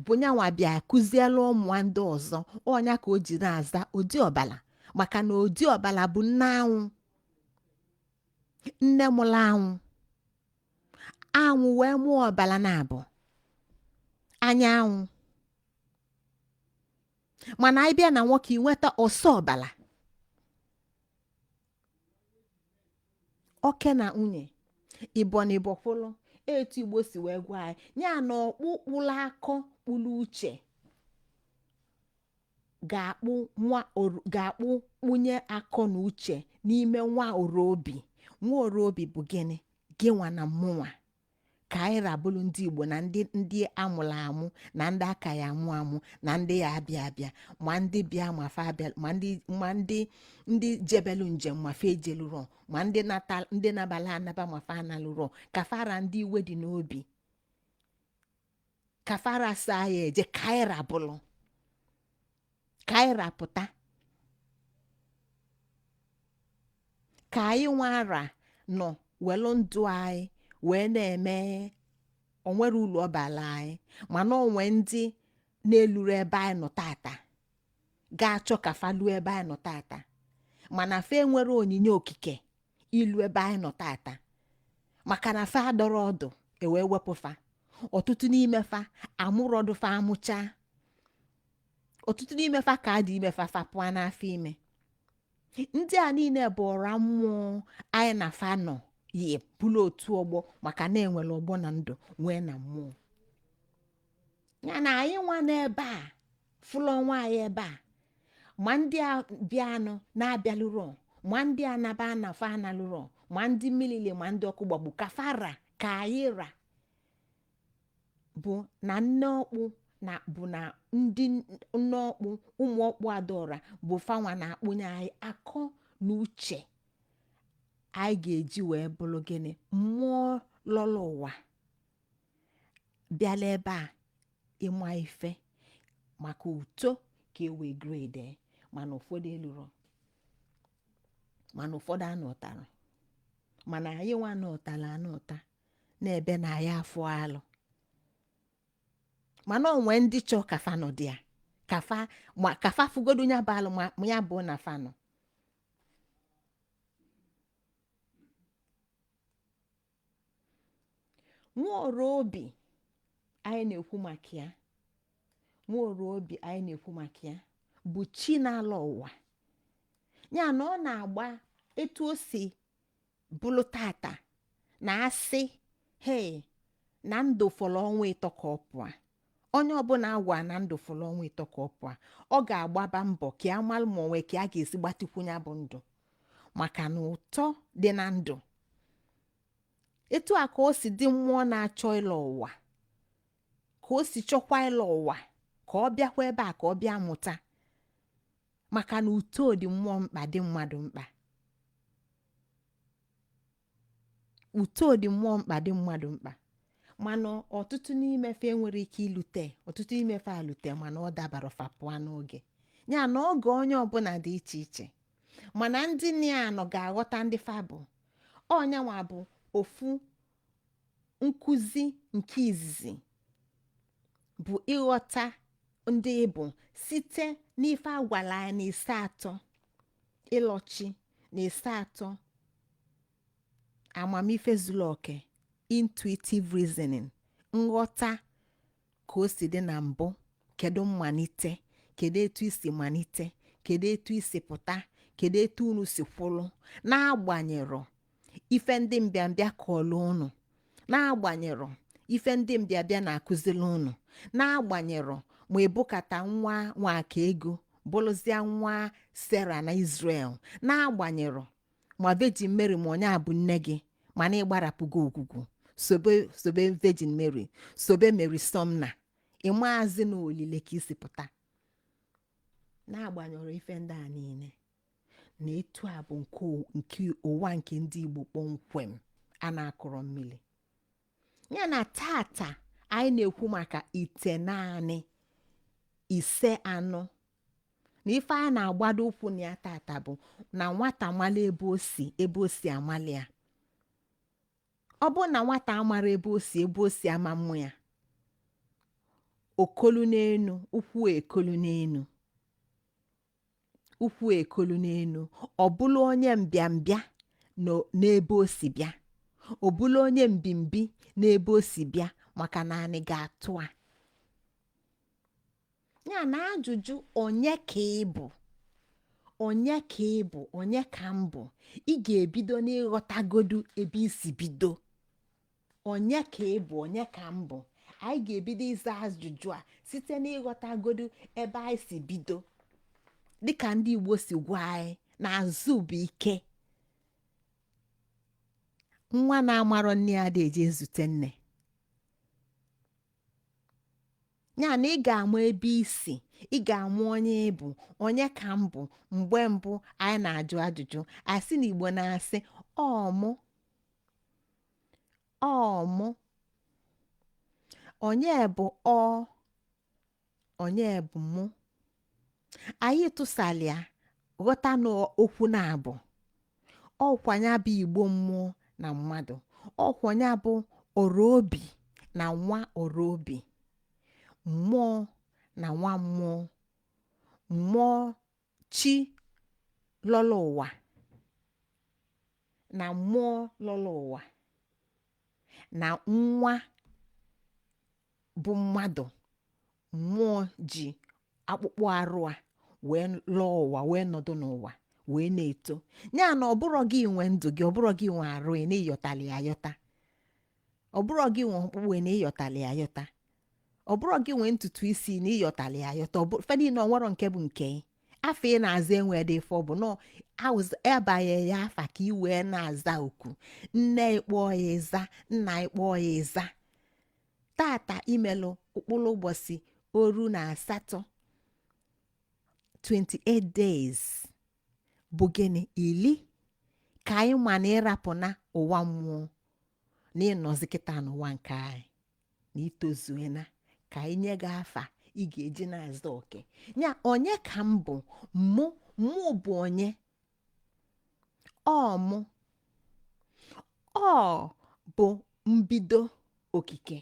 bụ nyanwa bịa kụziela ụmụ ndị ọzọ. Ọnya ka o ji na-aza odiọbala, maka na odiọbala bụ nne anwụ, nne mụrụ anwụ, anwụ wee mụọ ọbala na-abụ anyanwụ. Mana anyị bịa na nwoke, inweta ọsọ ọbala, oke na nwunye, ịbọ na ịbọ kwụlụ. Etu Igbo si wee gwa anyị ya na ọkpụ kpụlụ akọ kpụlụ uche ga-akpụ nwa ga-akpụ kpụnye akọ na uche n'ime nwa orobi. Nwa orobi bụ gịnị? Gị nwa na mụnwa, ka anyị rabụrụ ndị Igbo na ndị ndị amụrụ amụ na ndị aka ya amụ amụ na ndị ya abịa abịa, ma ndị bịa ma fa abịa, ma ndị ma ndị ndị jebelu njem ma fa ejeluro, ma ndị nata, ndị nabala anaba ma fa analuro, ka fara ndị iwe dị n'obi, ka fara saa ya eje, ka anyị rabụrụ, ka anyị rapụta, ka anyị nwara nọ welu ndụ anyị wee na-eme. Onwere ulu ọ bala anyị, mana onwe ndị na-eluru ebe anyị nọ tata ga-achọ ka fa luo ebe anyị nọ tata, mana fa enwere onyinye okike ilu ebe anyị nọ tata, maka na fa adọrọ ọdụ ewee wepụ fa. Ọtụtụ n'ime fa amụrọdụ fa amụcha, ọtụtụ n'ime fa ka adị ime fa fa pụọ n'afọ ime. Ndị a niile bụ ọra mmụọ anyị na fa nọ Yi bụrụ otu ọgbọ, maka na enwere ọgbọ na ndụ nwee na mmụọ. Ya na anyị nwa n'ebe a fụlụ ọnwa anyị ebe a, ma ndị a bịanụ na-abịalụrọ, ma ndị anaba anafa analụrọ, ma ndị mmilili, ma ndị ọkụ gbagbu, ka fara ka anyị ra bụ na nne ọkpụ na bụ na ndị nne ọkpụ, ụmụ ọkpụ adaọra bụ fanwa na-akpụnye anyị akọ na uche anyị ga-eji wee bụrụ gịnị? Mmụọ lọrọ ụwa bịala ebe a ịma ife maka uto ka e wee grade. Mana ụfọdụ eluro, mana ụfọdụ anọtara, mana anyị nwa anọtala anọta n'ebe na anyị afọ alụ. Mana onwe ndị chọọ ka fa nọdụ ya, kafa ma kafa fụgodu ya bụ alụ, ma ya bụ na fa nọ. Nwaọrụ obi anyị na-ekwu maka ya, nwaọrụ obi anyị na-ekwu maka ya bụ chi na-alọ ụwa. Ya na ọ na-agba etu o si bụlụ tata na asị hei na ndụ fọrọ ọnwa 3 ka ọ pụọ. Onye ọbụla agwa na ndụ fọrọ ọnwa 3 ka ọ pụọ, ọ ga-agbaba mbọ ka a malụ ma onwe ka a ga-esi gbatikwu ya bụ ndụ, maka na ụtọ dị na ndụ. Etu a ka o si dị mmụọ na-achọ ịlọ ụwa, ka o si chọkwa ịlọ ụwa ka ọ bịakwa ebe a ka ọ bịa mụta, maka na uto dị mmụọ mkpa, dị mmadụ mkpa. Uto dị mmụọ mkpa, dị mmadụ mkpa. Mana ọtụtụ n'ime fa enwere ike ilute, ọtụtụ n'ime fa alute, mana ọ dabara fa pụọ n'oge. Ya na oge onye ọbụla dị iche iche, mana ndị nọ ga-aghọta ndị fa bụ. Ọnyanwa bụ ofu nkụzi nke izizi bụ ịghọta ndị bụ site n'ife agwala anyị na ise atọ ịlọchi na ise atọ amamife zuru oke, intuitive reasoning, nghọta ka o si dị na mbụ. Kedu mmalite? Kedu etu isi malite? Kedu etu isi pụta? Kedu etu unu si kwụlụ? N'agbanyerọ ife ndị mbịambịa kọọlụ unu, n'agbanyerọ ife ndị mbịambịa na-akụziri unu, n'agbanyerọ ma ebukata nwa nwaka ego bụrụzịa nwa Sera na Israel, n'agbanyerọ ma Virgin Mary ma onye a bụ nne gị, mana ịgbarapụgo ogwugwu sobe sobe Virgin Mary, sobe Mary Sumner, ịmaazi na olile ka isi pụta. N'agbanyerọ ife ndị a niile na etu a bụ nke ụwa nke ndị Igbo kpọmkwem a na-akụrọ mmiri. Ya na tata anyị na-ekwu maka ite naanị ise anọ, na ife a na-agbado ụkwụ na ya tata bụ na nwata mala ebe o si, ebe o si amali ya. Ọ bụ na nwata amara ebe o si, ebe o si ama mmụ ya, okolu n'enu ụkwụ, ekolu n'enu ụkwụ, ekolu n'enu, ọ bụlụ onye mbịambịa n'ebe o si bịa, ọ bụlụ onye mbimbi n'ebe o si bịa, maka na anyị ga-atụ a. Ya na ajụjụ onye ka ị bụ, onye ka ị bụ, onye ka m bụ, ị ga-ebido n'ịghọtagodu ebe isi bido. Onye ka ị bụ, onye ka m bụ? Anyị ga-ebido ịza ajụjụ a site n'ịghọtagodu ebe anyị si bido. Dịka ndị Igbo si gwa anyị na azụ bụ ike. Nwa na-amarọ nne ya dị eje ezute nne ya. Na ị ga-ama ebe isi, ị ga-ama onye ị bụ, onye ka m bụ. Mgbe mbụ anyị na-ajụ ajụjụ, asị na Igbo na-asị ọmụ ọmụ, onye bụ ọ, onye bụ mụ. Anyị tụsalịa ghọta n'okwu na-abụ ọkwa ya bụ Igbo mmụọ na mmadụ, ọkwa ya bụ ọrụ obi na nwa ọrụ obi, mmụọ na nwa mmụọ, mmụọ chi lọrọ ụwa na mmụọ lọrọ ụwa na nwa bụ mmadụ. Mmụọ ji akpụkpọ arụ a wee lọọ ụwa, wee nọdụ n'ụwa, Wee na-eto ya na ọbụrọ gị nwe ndụ gị, ọbụrọ gị nwe arụ ị na ịyọtali ayọta, ọbụrọ gị nwe ọkpụkpụ ị na ịyọtali ayọta, ọbụrọ gị nwe ntutu isi na ịyọtali ayọta. Fe niile onwero nke bụ nke ị. Afa ị na-aza enwe dị ife ọ bụ nọ abanye ya afa ka ị wee na-aza oku nne ịkpọọ ya ịza, nna ịkpọọ ya ịza. Tata imelụ ụkpụrụ ụbọchị 18, 28 days bụ gịnị? Ili ka anyị ma na ịrapụ na ụwa mmụọ na ịnọzi kịta n'ụwa nke anyị na itozuena ka anyị nye gị afa ị ga-eji na-aza oke ya. Onye ka m bụ? Mụ bụ onye ọ mụ ọ bụ mbido okike,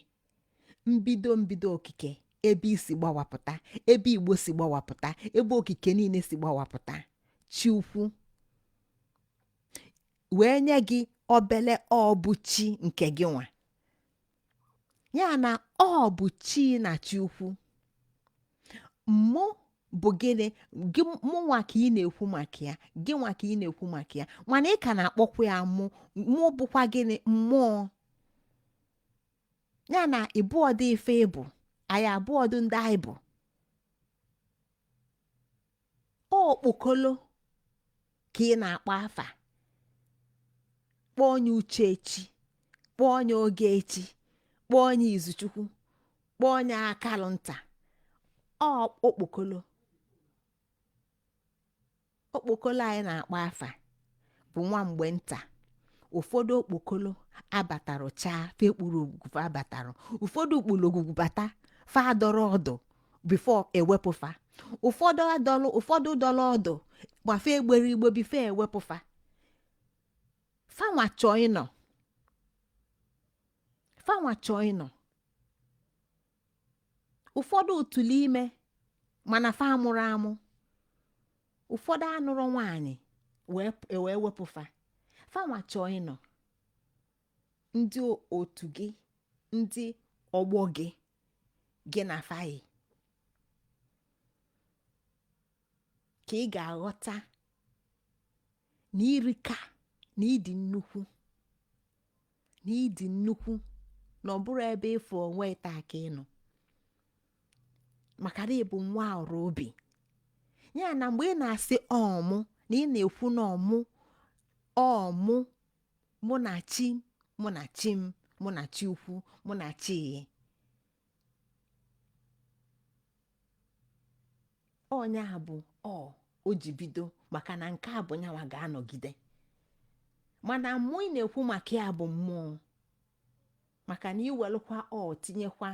mbido okike, ebe isi gbawapụta, ebe Igbo si gbawapụta, ebe okike niile si gbawapụta. Chi ukwu wee nye gị obele ọ bụ chi nke gị nwa ya na ọ bụ chi na chi ukwu. Mụ bụ gịnị? Gị mụnwa ka ị na-ekwu maka ya, gị nwa ka ị na-ekwu maka ya, mana ị ka na-akpọkwa ya mụ. Mụ bụkwa gịnị? Mmụọ. Ya na ịbụọdụ ife ịbụ anyị abụọdụ ndị anyị bụ okpokolo ka ị na-akpọ afa. Kpọọ onye Uchechi, kpọọ onye Ogechi, kpọọ onye Izuchukwu, kpọọ onye Akalụnta. Ọ okpokolo, okpokolo anyị na-akpọ afa bụ nwa mgbe nta. Ụfọdụ okpokolo abatara chaa fekpuru ogwugwu abatara, ụfọdụ ukpuru ogwugwu bata fa adọrọ ọdụ before ewepụ fa, ụfọdụ adọlụ, ụfọdụ dọrọ ọdụ ma fa egbere igbo before ewepụ fa. Fanwa chọọ ịnọ, fanwa chọọ ịnọ. Ụfọdụ tụlụ ime mana fa amụrụ amụ, ụfọdụ anụrụ nwaanyị wee wee wepụ fa. Fanwa chọọ ịnọ. Ndị otu gị, ndị ọgbọ gị, gị na fayi ka ị ga-aghọta na irika na ịdị nnukwu, na ịdị nnukwu, na ọ bụrụ ebe ịfụ onwe taa ka ị nọ, maka na ị bụ nwa ọrụ obi ya. Na mgbe ị na-asị ọmụ na ị na-ekwu na ọmụ ọmụ mụ na chi, mụ na chi m, mụ na chi ukwu, mụ na chi onye a bụ ọ o ji bido, maka na nke a bụ nyanwa ga-anọgide. Mana mụ ị na-ekwu maka ya bụ mmụọ, maka na iwelụkwa ọ tinyekwa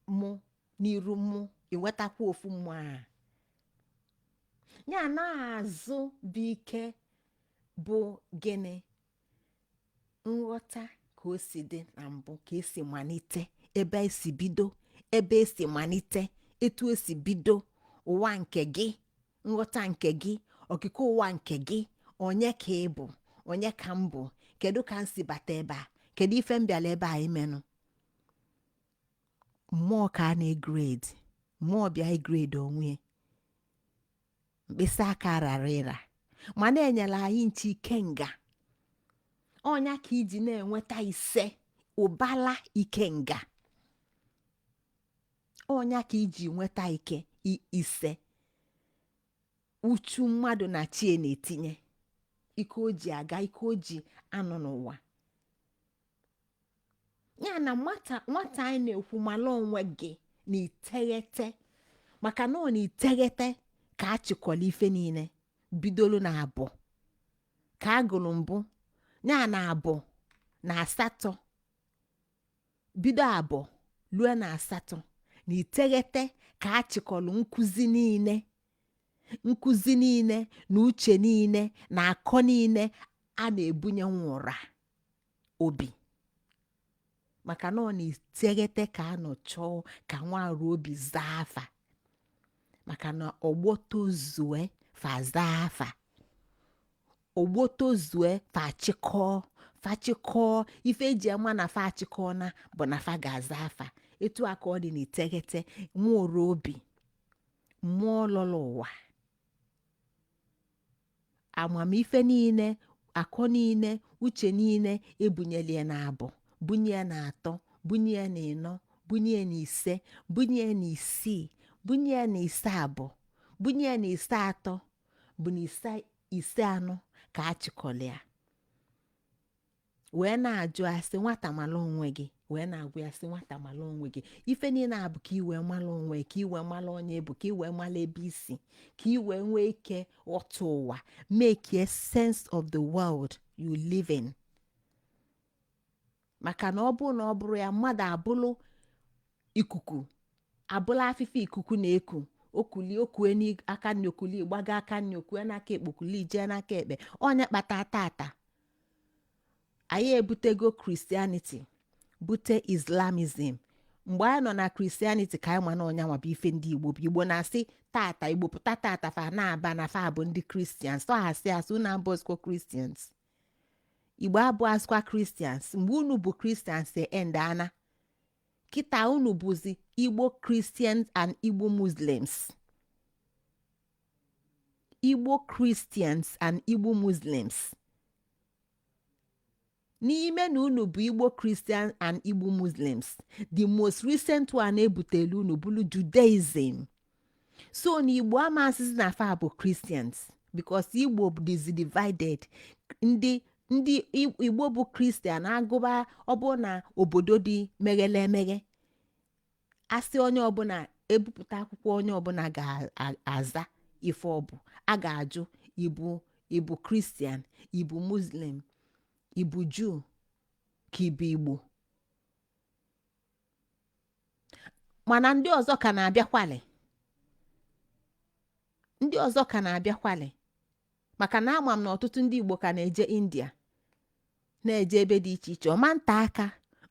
mụ n'iru mụ, iwetakwa ofu mmụọ a ya na-azụ bụ ike bụ gịnị? Nghọta ka o si dị na mbụ, ka esi malite, ebe esi bido, ebe esi malite, etu esi bido ụwa nke gị, nghọta nke gị, okike ụwa nke gị. Onye ka ị bụ? Onye ka m bụ? Kedu ka m si bata ebe a? Kedu ife m bịara ebe a imenụ? Mmụọ ka a na-egrade. Mmụọ bịa igrade onwe ya, mkpịsị aka rara ịra, mana enyela anyị nche ikenga ọnya ka iji na-enweta ise ụbala ikenga ọnya ka iji nweta ike ise uchu mmadụ na chie na-etinye ike o ji aga, ike o ji anọ n'ụwa. Ya na nwata nwata anyị na-ekwu, mala onwe gị na iteghete, maka na ọ na iteghete ka a chịkọrọ ife niile bidolu na abụ ka a gụrụ mbụ, ya na abụ na asatọ, bido abụ lue na asatọ na iteghete ka a chịkọrọ nkụzi niile, nkụzi niile na uche niile na akọ niile a na-ebunye nwa ụra obi, maka na ọ na iteghete ka a nọ chọọ ka nwa arụ obi zaa afa, maka na ọgbọ tozue fa zaa afa, ọgbọ tozue fa chịkọọ, fa chịkọọ ife eji ama na fa achịkọọ na bụ na fa ga-aza afa. Etu a ka ọ dị n'iteghete nwa ụra obi, mmụọ lọrọ ụwa. Amamife niile, akọ niile, uche niile ebunyere ya na abụ, bunye ya na atọ, bunye ya na ịnọ, bunye ya na ise, bunye ya na isii, bunye ya na ise abụọ, bunye ya na ise atọ, bụ na ise ise anọ ka a chịkọrọ ya wee na-ajụ asị, "Nwata, mara onwe gị." Wee na-agwa ya sị, "Nwata, mara onwe gị." Ife niile a bụ ka ị wee mara onwe, ka ị wee mara onye bụ, ka ị wee mara ebe isi, ka ị wee nwee ike ghọta ụwa, make a sense of the world you live in. Maka na ọ bụrụ na ọ bụrụ ya, mmadụ abụrụ ikuku, abụrụ afịfịa ikuku na-eku, okuli okue n'aka nri, okuli gbaga aka nri, okue n'aka ekpe, okuli jee n'aka ekpe. Onye kpata tata anyị ebutego Christianity, bute Islamism. Mgbe anyị nọ na Christianity, ka anyị ma na ọnya nwa bụ ife ndị Igbo bụ. Igbo na-asị tata, Igbo pụta tata, fa na-aba na fa bụ ndị Christians. Ọ asị asị unu abụzikwa Christians. Igbo abụ asịkwa Christians. Mgbe unu bụ Christians end ana kịta, unu bụzi Igbo Christians and Igbo Muslims. Igbo Christians and Igbo Muslims. N'ime na unu bụ Igbo Christian and Igbo Muslims, the most recent one ebutelu unu bụrụ Judaism. So na Igbo amasịzi na fa bụ Christians, because Igbo dịzi divided. Ndị Igbo bụ Christian, agụba ọ bụ na obodo dị meghele emeghe, asị onye ọbụla ebupụta akwụkwọ, onye ọbụla ga-aza ife ọ bụ. A ga-ajụ ịbụ Christian, ịbụ Muslim, ịbụ Jew, ka ịbụ Igbo. Mana ndị ọzọ ka na-abịakwalị, ndị ọzọ ka na-abịakwalị, maka na ama m na ọtụtụ ndị Igbo ka na-eje India, na-eje ebe dị iche iche. Ọma nta aka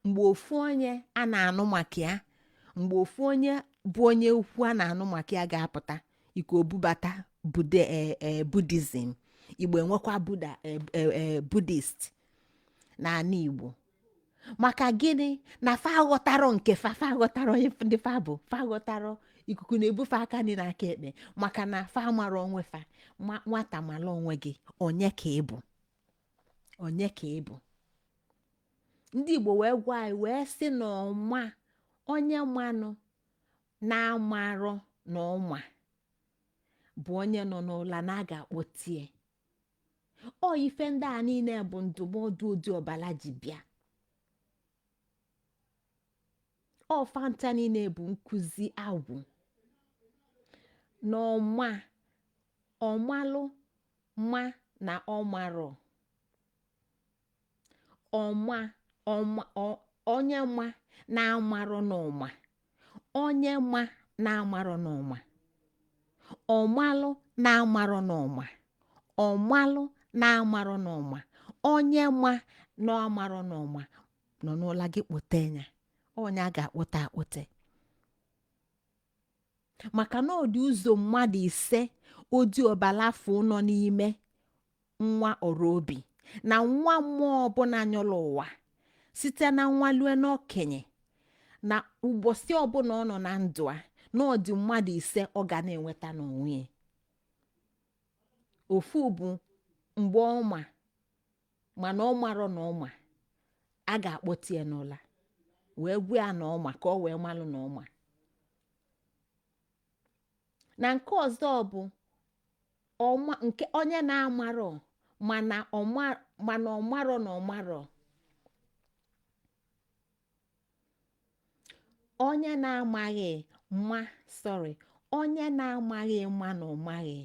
mgbe ofu onye a na-anụ maka ya, mgbe ofu onye bụ onye ukwu a na-anụ maka ya ga-apụta ike obubata Buddhism. Igbo enwekwa Buddha, Buddhist n'ala Igbo. Maka gịnị? Na fa ghọtarọ nke fa, fa ghọtarọ onye ndị fa bụ, fa ghọtarọ ikuku na-ebufe aka nri n'aka ekpe, maka na fa mara onwe fa. Nwata, mara onwe gị. Onye ka ị bụ? Onye ka ị bụ? Ndị Igbo wee gwa anyị wee sị na ọma onye manụ na-amarọ na ọma bụ onye nọ n'ụla na a ga-akpọtie. Ọ ife ndị a niile bụ ndụmọdụ odi ọbala ji bịa. Ọ fanta niile bụ nkụzi agwụ na ọma ọmalụ ma na ọmarọ ọma ọma onye ma na-amarọ n'ọma, onye ma na-amarọ n'ọma, ọmalụ na-amarọ n'ọma, ọmalụ na-amarọ n'ọma, onye ma na-amarọ n'ọma nọ n'ụla gị kpọte ya. Onye a ga-akpọte akpọte, maka na ọ dị ụzọ mmadụ ise odi ọbala afọ nọ n'ime nwa ọrụ obi na nwa mmụọ ọbụla nyọrọ ụwa, site na nwa lue n'okenye, na ụbọchị ọbụla ọ nọ na ndụ a, na ọ dị mmadụ ise ọ ga na-enweta n'onwe ya. Ofu bụ mgbe ọ ma mana ọ marọ na ọ ma, a ga-akpọte ya n'ụla wee gwa ya na ọ ma, ka ọ wee malụ na ọ ma. Na nke ọzọ bụ ọma nke onye na-amarọ mana ọ marọ na ọ marọ. Onye na-amaghị ma, sorry, onye na-amaghị ma na ọ maghị,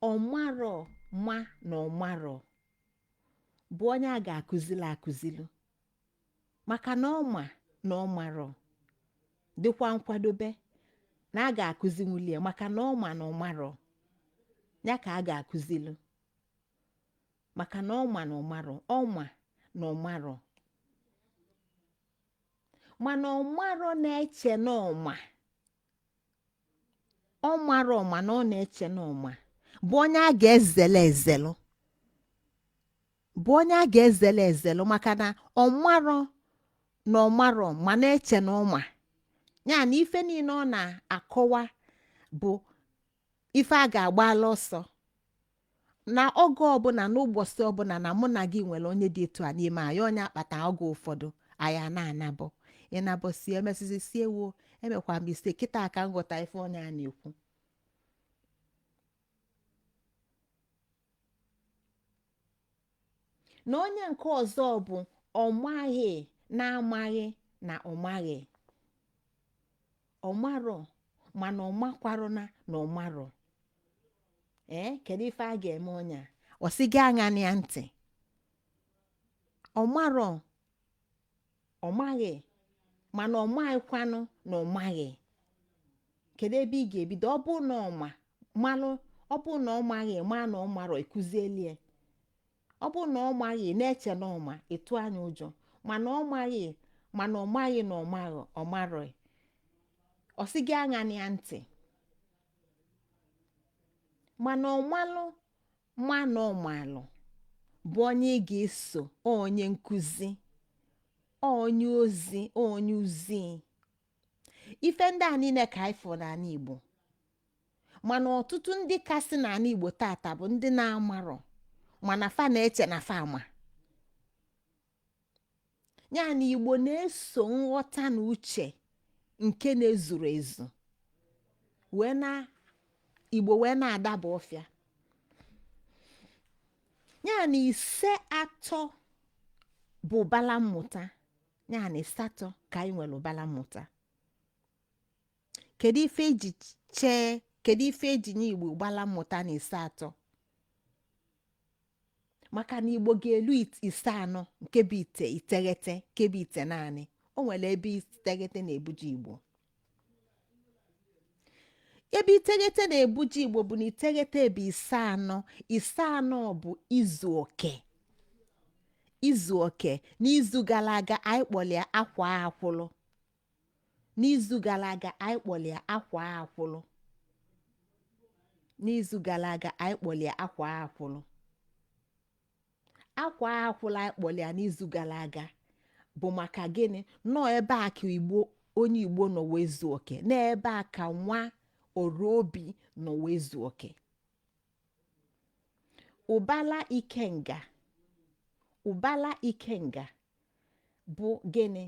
ọ marọ ma na ọ marọ, bụ onye a ga-akụzili akụzilu, maka na ọ ma na ọ marọ, dịkwa nkwadobe na a ga-akụzinwuli ya, maka na ọ ma na ọ marọ ya ka a ga-akụzilu, maka na ọ ma na ọ marọ, ọ ma na ọ marọ. Mana ọ marọ na-eche na ọ ma, ọ marọ mana ọ na-eche na ọ ma, bụ onye a ga-ezele ezelu, bụ onye a ga-ezele ezelu, maka na ọ marọ na ọ marọ ma na-eche na ọ ma ya. Na ife niile ọ na-akọwa bụ ife a ga-agbala ọsọ. Na oge ọbụla, n'ụbọchị ọbụla, na mụ na gị nwere onye dị etu a n'ime anyị, onye akpata oge ụfọdụ anyị a na-anabọ ịnabọ si emesizi si ewo emekwa m ise kịta aka nghọta ife onye a na-ekwu. Na onye nke ọzọ bụ ọmaghị na-amaghị na ọmaghị, ọmarọ mana ọmakwarụ na na ọmarọ. Ee, kedu ife a ga-eme onye a? Ọ sị gị aṅa ya ntị, ọmarọ, ọmaghị mana ọmaghịkwanụ na ọmaghị. Kedu ebe ị ga-ebido? Ọ bụ na ọma malụ, ọ bụ na ọ maghị ma na ọ marọ, ekuzielie. Ọ bụ na ọ maghị na-eche na ọma ịtụ anya ụjọ, mana ọ maghị mana ọ maghị na ọmaghị ọmarọ, ọ sị gị aṅa ya ntị. Mana ọmalụ ma na ọmalụ bụ onye ị ga-eso, onye nkụzi, onye ozi, onye ozi. Ife ndị a niile ka anyị fụrụ n'ala Igbo, mana ọtụtụ ndị kasị n'ala Igbo tata bụ ndị na-amarọ mana fa na-eche na fa ama. Ya na Igbo na-eso nghọta na uche nke na-ezuru ezu wee na Igbo wee na-adaba ọfịa. Ya na ise atọ bụ ụbala mmụta, ya na ịsatọ ka anyị nwere ụbala mmụta. Kedu ife eji chee? Kedu ife eji nye Igbo ụbala mmụta na ise atọ? Maka na Igbo ga-elu ise anọ nke bụ ite iteghete, nke bụ ite naanị. O nwere ebe iteghete na-ebuje Igbo. Ebe iteghete na-ebuje Igbo bụ na iteghete bụ ise anọ. Ise anọ bụ izu oke. Izu oke. N'izu gara aga anyị kpọrọ ya akwa akwụlụ. N'izu gara aga anyị kpọrọ ya akwa akwụlụ. N'izu gara aga anyị kpọrọ ya akwa akwụlụ. Akwa akwụlụ anyị kpọrọ ya n'izu gara aga bụ maka gịnị? Nọọ ebe a ka Igbo, onye Igbo nọ wee zuo oke, n'ebe a ka nwa obi nọ wee zuo oke. Ụbala ikenga, ụbala ikenga bụ gịnị?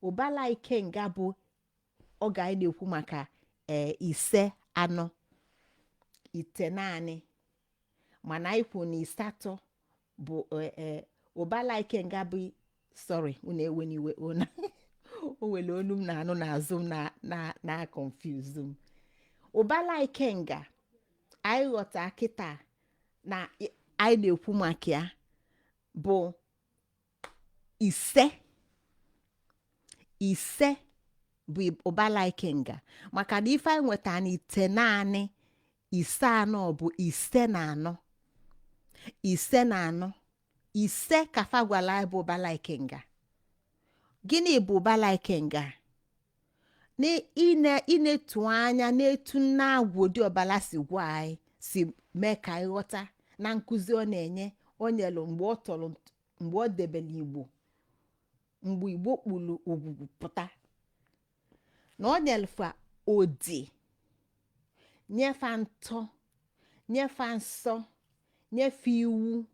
Ụbala ikenga bụ oge anyị na-ekwu maka ee ise anọ ite naanị, mana anyị kwu na ịsatọ bụ ee ụbala ikenga bụ, sorry, unu ewe n'iwe, ona o nwere onu m na-anụ n'azụ m na na na confuse m. Ụbala ikenga anyị ghọta kịta na anyị na-ekwu maka ya bụ ise. Ise bụ ụbala ikenga, maka na ife anyị nweta na ite naanị ise anọ bụ ise na anọ, ise na anọ, ise ka fa gwara anyị bụ ụbala ikenga. Gịnị bụ ụbala ikenga? Ịna-etu anya n'etu nna agwụ ọbala si gwa anyị, si mee ka anyị ghọta na nkụzi ọ na-enye, o nyelu mgbe ọ tọrọ, mgbe ọ debere Igbo, mgbe Igbo kpuru ogwugwu pụta, na ọ nyelfa odi, nyefa ntọ, nyefa nsọ, nyefe iwu,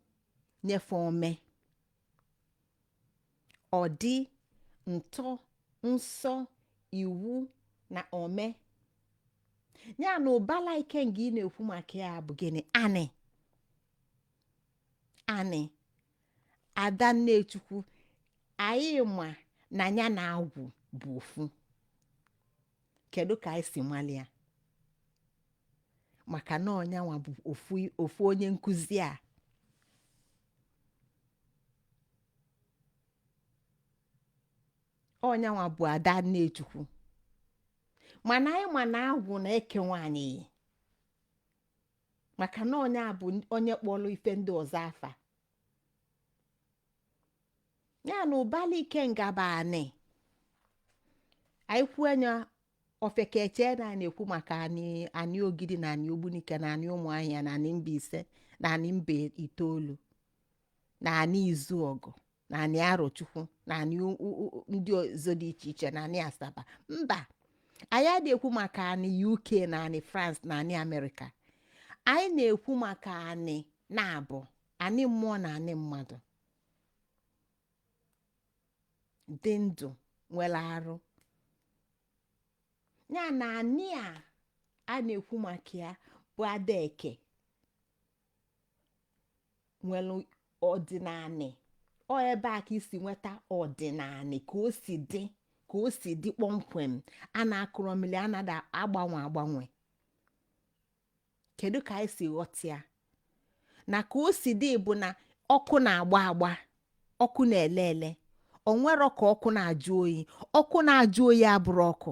nyefe ome. Ọdị, ntọ, nsọ, iwu na ome. Ya na ụbala ikenga ị na-ekwu maka ya bụ gịnị? Anị, anị ada nnechukwu anyị ma na ya na agwụ bụ ofu. Kedu ka anyị si mali ya? Maka na ọnyanwa bụ ofu ofu onye nkụzi a. Ọnyanwa bụ ada nnechukwu, mana anyị ma na agwụ na-eke nwaanyị, maka na onye a bụ onye kpọrọ ife ndị ọzọ afa. Ya na ụbala ikenga bụ anị. Anyị kwuo anya ofekeche na na-ekwu maka anị, anị Ogidi na anị Ogbunike na anị Ụmụahịa na anị Mbaise na anị Mba Itoolu na anị Izuọgụ na anị Arọchukwu na anị ndị ọzọ dị iche iche na anị Asaba. Mba, anyị adịghị ekwu maka anị UK na anị France na anị Amerịka. Anyị na-ekwu maka anị na-abụ anị mmụọ na anị mmadụ dị ndụ nwere arụ. Ya na anị a a na-ekwu maka ya bụ Adaeke nwere ọdịnanị. Ọ ebe a ka i si nweta ọdịnanị ka o si dị, ka o si dị kpọmkwem, a na-akụrọ mmiri, anaghị agbanwe agbanwe. Kedu ka anyị si ghọta ya? Na ka o si dị bụ na ọkụ na-agba agba, ọkụ na-ele ele. O nwerọ ka ọkụ na-ajụ oyi. Ọkụ na-ajụ oyi abụrọ ọkụ.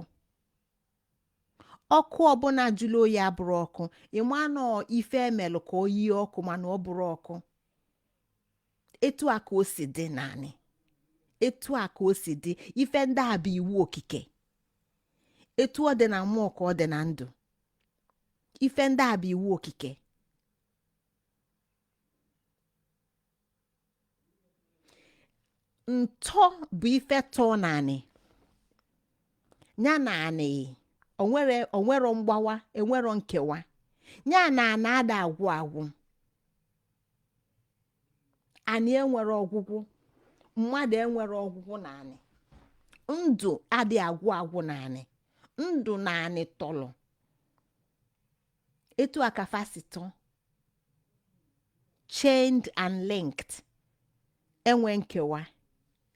Ọkụ ọbụla jụrụ oyi abụrọ ọkụ. Ịma na ife emelụ ka o yie ọkụ, mana ọ bụrọ ọkụ. Etu a ka o si dị naanị, etu a ka o si dị. Ife ndị a bụ iwu okike. Etu ọ dị na mmụọ ka ọ dị na ndụ. Ife ndị a bụ iwu okike. Ntọ bụ ife tọọ naanị ya na anị. Onwero mgbawa, enwero nkewa. Ya na anị ada agwụ agwụ. Anị enwero ọgwụgwụ, mmadụ enwero ọgwụgwụ na anị. Ndụ adị agwụ agwụ na anị. Ndụ na anị tọlụ. Etu a ka fa si tọọ, chained and linked. Enwe nkewa,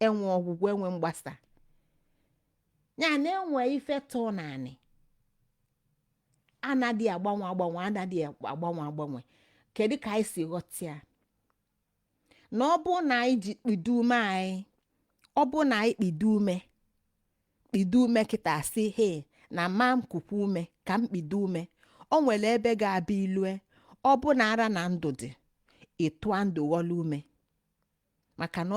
enwe ọgwụgwụ, enwe mgbasa. Ya na enwe ife tọọ na anị anaghị agbanwe agbanwe, anaghị agbanwe agbanwe. Kedu ka anyị si ghọta ya? Na ọ bụ na anyị ji kpido ume anyị, ọ bụ na anyị kpido ume, kpido ume kịta, sị he na ma m kukwa ume ka m kpido ume, o nwere ebe ga-abịa ilue. Ọ bụ na ara na ndụ dị, ịtụa ndụ ghọlụ ume, maka na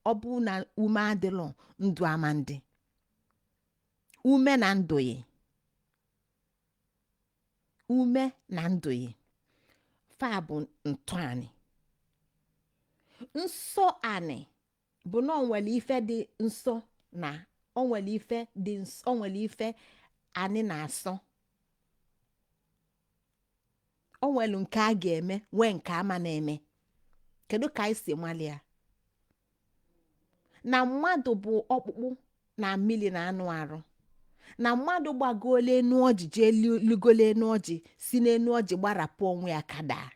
ọ bụ na ume adịlọ, ndụ ama ndị. Ume na ndụ yi, ume na ndụ yi, fa bụ ntọanị. Nsọ anị bụ na o nwere ife dị nsọ, na o nwere ife dị nsọ, o nwere ife anị na-asọ. O nwere nke a ga-eme, nwee nke ama na-eme. Kedu ka anyị si mali ya? Na mmadụ bụ ọkpụkpụ na mmiri na anụ arụ. Na mmadụ gbagoola enu ọjị, jee ligolo enu ọjị, si n'enu ọjị gbarapụ onwe ya ka daa,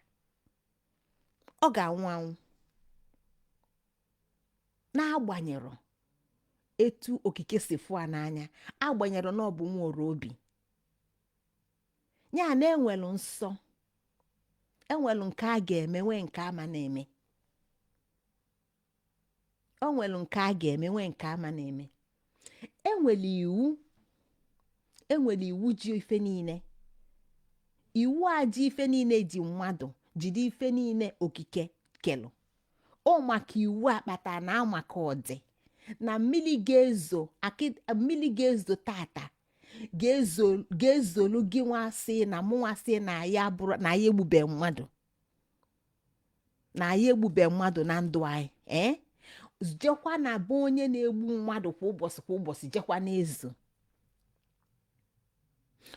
ọ ga-anwụ anwụ. N'agbanyerọ etu okike si fụa n'anya, agbanyerọ na ọ bụ nwa obi ya, na enwelu nsọ, enwelu nke a ga-eme, nwee nke ama na-eme. O nwelu nke a ga-eme, nwee nke ama na-eme. Enwere iwu, enwere iwu ji ife niile. Iwu a ji ife niile ji mmadụ, jide ife niile okike kelụ. Ọ maka iwu a kpatara na amaka ọ dị na mmiri ga-ezo, mmiri ga-ezo tata ga-ezolu gị nwa sị na mụnwa sị na ya bụrụ na ya egbube mmadụ, na ya egbube mmadụ na ndụ anyị. Ee, jekwa na be onye na-egbu mmadụ kwa ụbọchị kwa ụbọchị, jekwa na-ezo,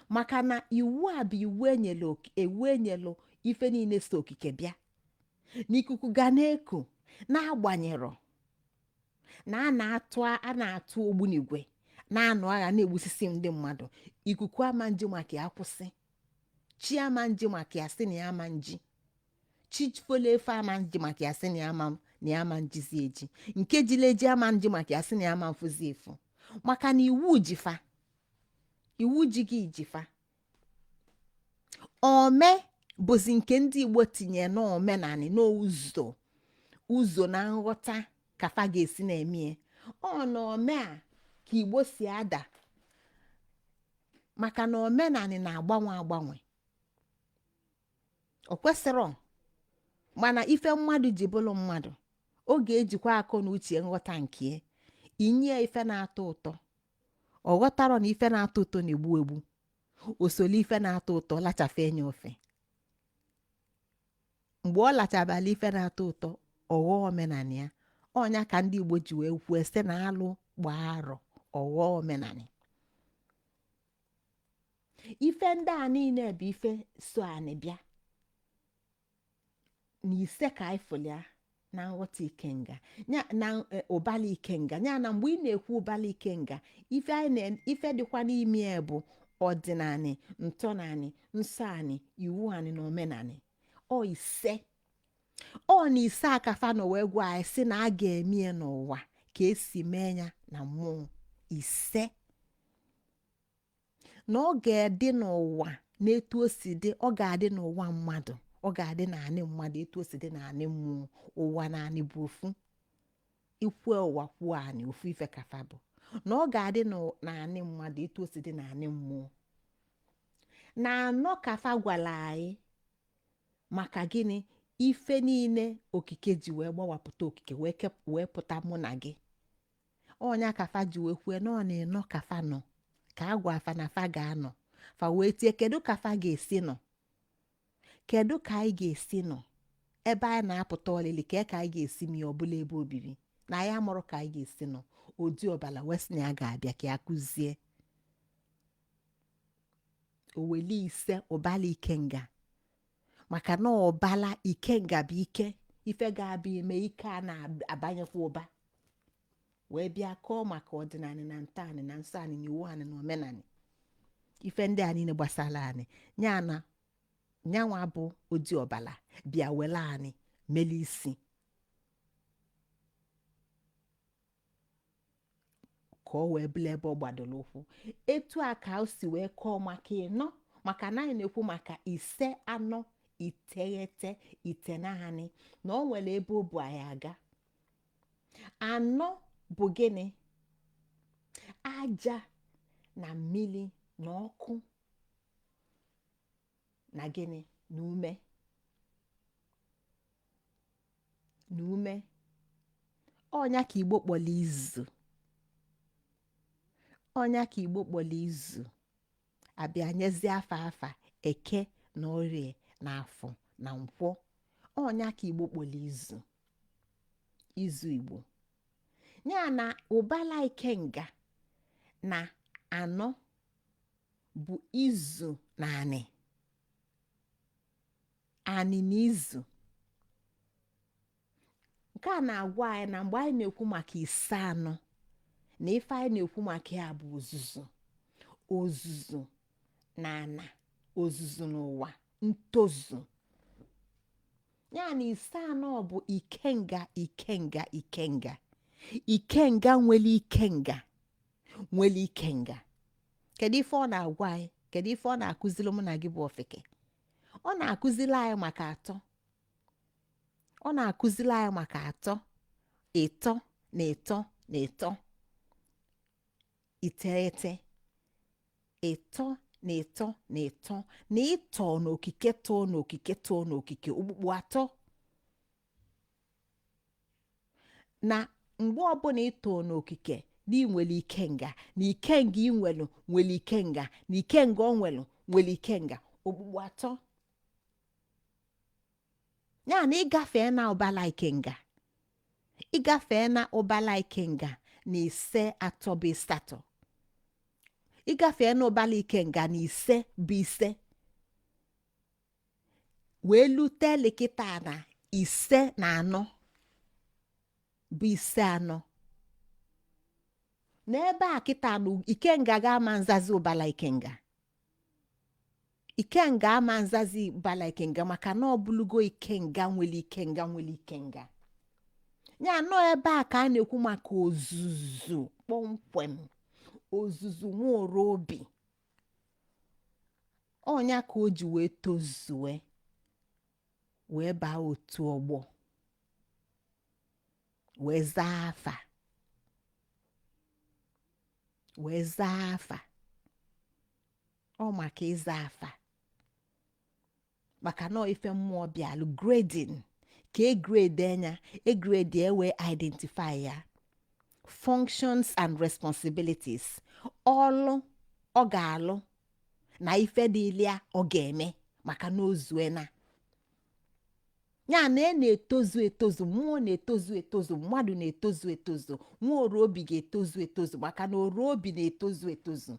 maka na iwu a bụ iwu enyelu, iwu enyelu ife niile so okike bịa. N'ikuku ga na-eku n'agbanyerọ na a na-atụ ogbunigwe, na-anụ agha, na-egbusisi ndị mmadụ, ikuku ama nji maka ya kwụsị. Chi ama nji maka ya sị na ya ama nji. Chi folo efe ama nji maka ya sị na ya ama na ya ama njizi eji. Nke jiri eji ama nji maka ya sị na ya ama mfụzi efu, maka na iwu jifa, iwu ji gị jifa. Ome bụzi nke ndị Igbo tinye n'omenanị n'ụzọ ụzọ na nghọta ka fa ga-esi na-eme. Ọ na ome a ka Igbo si ada, maka na omenanị na-agbanwe agbanwe. O kwesịrọ, mana ife mmadụ ji bụrụ mmadụ, ọ ga-ejikwa akọ na uche nghọta nke ya. Inye ife na-atọ ụtọ, ọ ghọtarọ na ife na-atọ ụtọ na-egbu egbu. O solo ife na-atọ ụtọ lachafe enye ofe. Mgbe ọ lachabala ife na-atọ ụtọ, ọghọọ omenanị ya. Ọnya ka ndị Igbo ji wee kwuo sị na alụ gbaa arọ, ọghọọ omenanị. Ife ndị a niile bụ ife so anị bịa. Na ise ka anyị fụlụ ya na nghọta ikenga ya na ụbala ikenga ya. Na mgbe ị na-ekwu ụbala ikenga, ife anyị na ife dịkwa n'ime ya bụ ọdịnanị, ntọnanị, nsọ anị, iwu anị na omenanị. Ọ ise, ọ na ise akafa nọ wee gwa anyị sị na a ga-eme ya n'ụwa ka esi mee ya na mmụọ. Ise na ọ ga-adị n'ụwa n'etu o si dị, ọ ga-adị n'ụwa mmadụ, ọ ga-adị n'anị mmadụ etu o si dị n'anị mmụọ. Ụwa na anị bụ ofu ikwu, ụwa kwuo anị, ofu ife kafa bụ na ọ ga-adị n'anị mmadụ etu o si dị n'anị mmụọ. Na anọ kafa gwara anyị maka gịnị? Ife niile okike ji wee gbawapụta okike wee pụta mụ na gị. Ọnya kafa ji wee kwue na ọ na-enọ kafa nọ ka a gwa afa na fa ga-anọ. Fa wee tie, kedu ka fa ga-esi nọ? Kedu ka anyị ga-esi nọ ebe anyị na-apụta ọlịlị? Ka anyị ga-esi mie ọbụla ebe obibi na anyị amụrụ ka anyị ga-esi nọ? Odi ọbala wee sị na ya ga-abịa ka ya kụzie oweli ise ụbala ikenga, maka na ọbala ikenga bụ ike, ife ga-abịa ime ike a na-abanyekwa ụba, wee bịa kọọ maka ọdịnala na ntọanị na nsọ anị na iwu anị na omenanị, ife ndị a niile gbasara anị ya. Na nyanwa bụ odi ọbala bịa were anị mele isi ka ọ wee bụla ebe ọ gbadoro ụkwụ. Etu a ka o si wee kọọ maka ịnọ, maka na anyị na-ekwu maka ise, anọ, iteghete, itenaanị, na ọ nwere ebe o bu anyị aga. Anọ bụ gịnị? Aja na mmiri na ọkụ na gịnị? Na ume. Na ume ọnya ka Igbo kpọrọ izu. Ọnya ka Igbo kpọrọ izu. Abịa nyezie afa afa Eke na Orie na Afọ na Nkwọ. Ọnya ka Igbo kpọrọ izu, izu Igbo ya. Na ụbala ikenga na anọ bụ izu na anị, anị na izu. Nke a na-agwa anyị na mgbe anyị na-ekwu maka ise anọ, na ife anyị na-ekwu maka ya bụ ozuzu, ozuzu na ana, ozuzu n'ụwa, ntozu ya. Na ise anọ bụ ikenga, ikenga, ikenga, ikenga nwere ikenga, nwere ikenga. Kedu ife ọ na-agwa anyị? Kedu ife ọ na-akụziri mụ na gị bụ ofeke? Ọ na-akụziri anyị maka atọ. Ọ na-akụziri anyị maka atọ, ịtọ na ịtọ na ịtọ, iteghete, ịtọ na ịtọ na ịtọ, na ịtọ n'okike, tọọ n'okike, tọọ n'okike, okpukpu atọ. Na mgbe ọbụla ịtọ n'okike, na ị nwere ikenga, na ikenga ị nwelu nwere ikenga, na ikenga ọ nwelu nwere ikenga, okpukpu atọ ya. Na ịgafee na ụbala ikenga, ịgafee na ụbala ikenga na ise atọ bụ ịsatọ. Ịgafee na ụbala ikenga na ise bụ ise, wee lute lekịta na ise na anọ bụ ise anọ. N'ebe a kịta na ikenga ga-ama nzazi ụbala ikenga, ikenga ama nzazi ụbala ikenga, maka na ọ bụlụgo ikenga nwere ikenga nwere ikenga ya. Nọ ebe a ka a na-ekwu maka ozuzu kpọmkwem, ozuzu nwere obi ọnya ka o ji wee tozue wee baa otu ọgbọ wee zaa afa, wee zaa afa. Ọ maka ịza afa, maka na ife mmụọ bịalụ grading, ka e grade anya, e grade e wee identify ya functions and responsibilities, ọlụ ọ ga-alụ na ife dịịlị ya ọ ga-eme, maka na o zuena ya. Na e na-etozu etozu, mmụọ na-etozu etozu, mmadụ na-etozu etozu, nwa oru obi ga-etozu etozu, maka na oru obi na-etozu etozu.